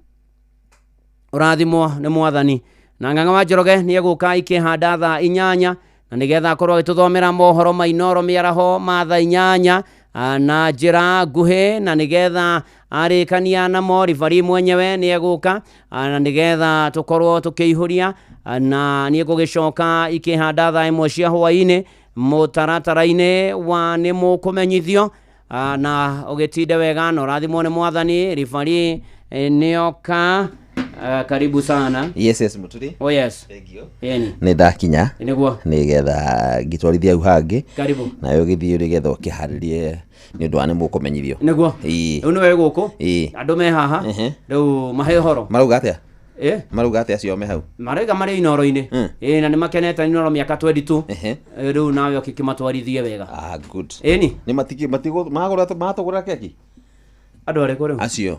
ũrathimwo nĩ mwathani na Ng'ang'a wa Njoroge nĩ egũka ikĩhanda thaa 8 na nĩgetha akorwo agĩtũthomera mohoro ma Inooro mĩaraho ma thaa 8 na njĩra nguhĩ na nĩgetha arĩkania namo ribari mwenyewe nĩ egũka na nĩgetha tũkorwo tũkĩihũria na nĩ egũgĩcoka ikĩhanda thaa 1 cia hwaĩ-inĩ mũtaratara-inĩ wa nĩ mũkũmenyithio na ũgĩtinde wega na ũrathimwo nĩ mwathani ribari nĩoka. Karibu sana. Yes, Muturi. Oh yes. Thank you. Ĩni. Nĩ ndakinya. Nĩguo. Nĩgetha ngĩtwarithia hau hangĩ. Karibu. Nawe ũgĩthiĩ nĩgetha ũkĩharĩrie nĩ ũndũ wa nĩ mũkũmenyithio. Nĩguo. Ĩĩ. Rĩu nĩwe gũkũ. Ĩĩ. Andũ me haha. Rĩu mahe ũhoro. Marauga atĩa? Eh? Marauga atĩa acio me hau? Marauga marĩ Inooro-inĩ. Ĩĩ, na nĩ makenete Inooro mĩaka 22. Rĩu nawe ũkĩmatwarithie wega. Ah, good. Ĩni. Nĩ matigũ magũra matũgũra keki? Andũ arĩkũ rĩu? Acio.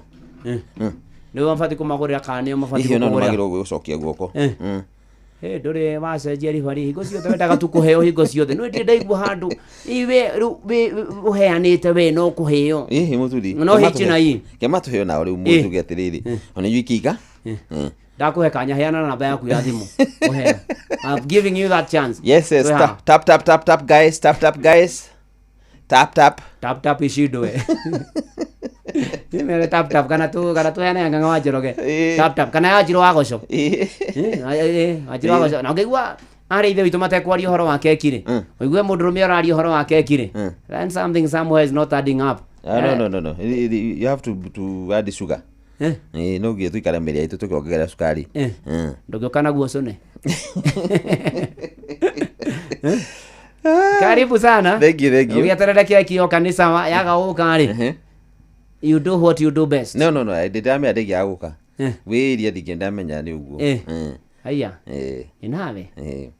Nĩo mabatiĩ kũmagũrĩra kana nĩo mabatiĩ Hihi ona nĩ gũkũgũrĩra? magĩrĩirwo gũcokia guoko. Ndũrĩ wacenjia ribari hingo ciothe wendaga tu kũheo hingo ciothe nĩ ndirĩ ndaigua handũ iwe rĩu ũheanĩte we no kũheo. Hihi Muturi. No H na I. Kĩmatũhe onao rĩu mũtuge atĩrĩrĩ. Ona inyuĩ ikiga. Ndakũhe kanya, heana namba yaku ya thimũ. Ũheo. I'm giving you that chance. Yes, Twĩ haha. tap, tap, tap, tap, tap, guys, tap, tap, guys. Tap, tap. Tap, tap icindwe. Nimere tap, tap, kana tu kana tuheane ya Ng'ang'a wa Njoroge. Tap, tap, kana ya Njirũ wa Goco. Wanjiru wa Goco. Na ũngĩigua arĩ ithe witũ matekwaria ũhoro wa keki rĩ, ũigue mũndũrũme ũraria ũhoro wa keki rĩ, then something somewhere is not adding up. Ah, no, no, no, no. You have to add sugar. No nginya tuikare mĩrĩ itũ tũkĩongerera cukari. Ndũngĩũka naguo cũne. Karibu sana. Thank you, thank you. Ũgĩeterere keki yoka nĩ sawa, yaga gũka rĩ. You do what you do best. No, no, no, ndĩramenya ndĩngĩaga gũka. Wĩiria ndingĩ ndamenya nĩ ũguo. Haiya. Nawe.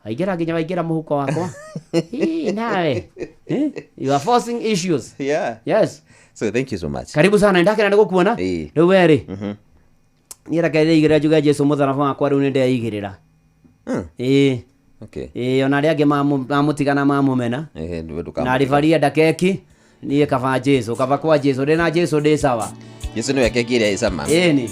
Waingĩra nginya waingĩra mũhuko wakwa. Ii, nawe. You are forcing issues. Yeah. Yes. So thank you so much. Karibu sana, ndakena nĩ gũkuona. Rĩu we rĩ. Niĩ reke ndĩigĩrĩra njuge Jesu mũtharaba wakwa rĩu nĩ ndeigĩrĩra. Ĩĩ. Okay. Ĩĩ, ona arĩa angĩ mamũtigana mamũmena. Na ribari enda keki, niĩ kaba Jesu, kaba kwa Jesu, ndĩ na Jesu ndĩ sawa. Jesu nĩwe keki ĩrĩa ĩ cama. Ĩni.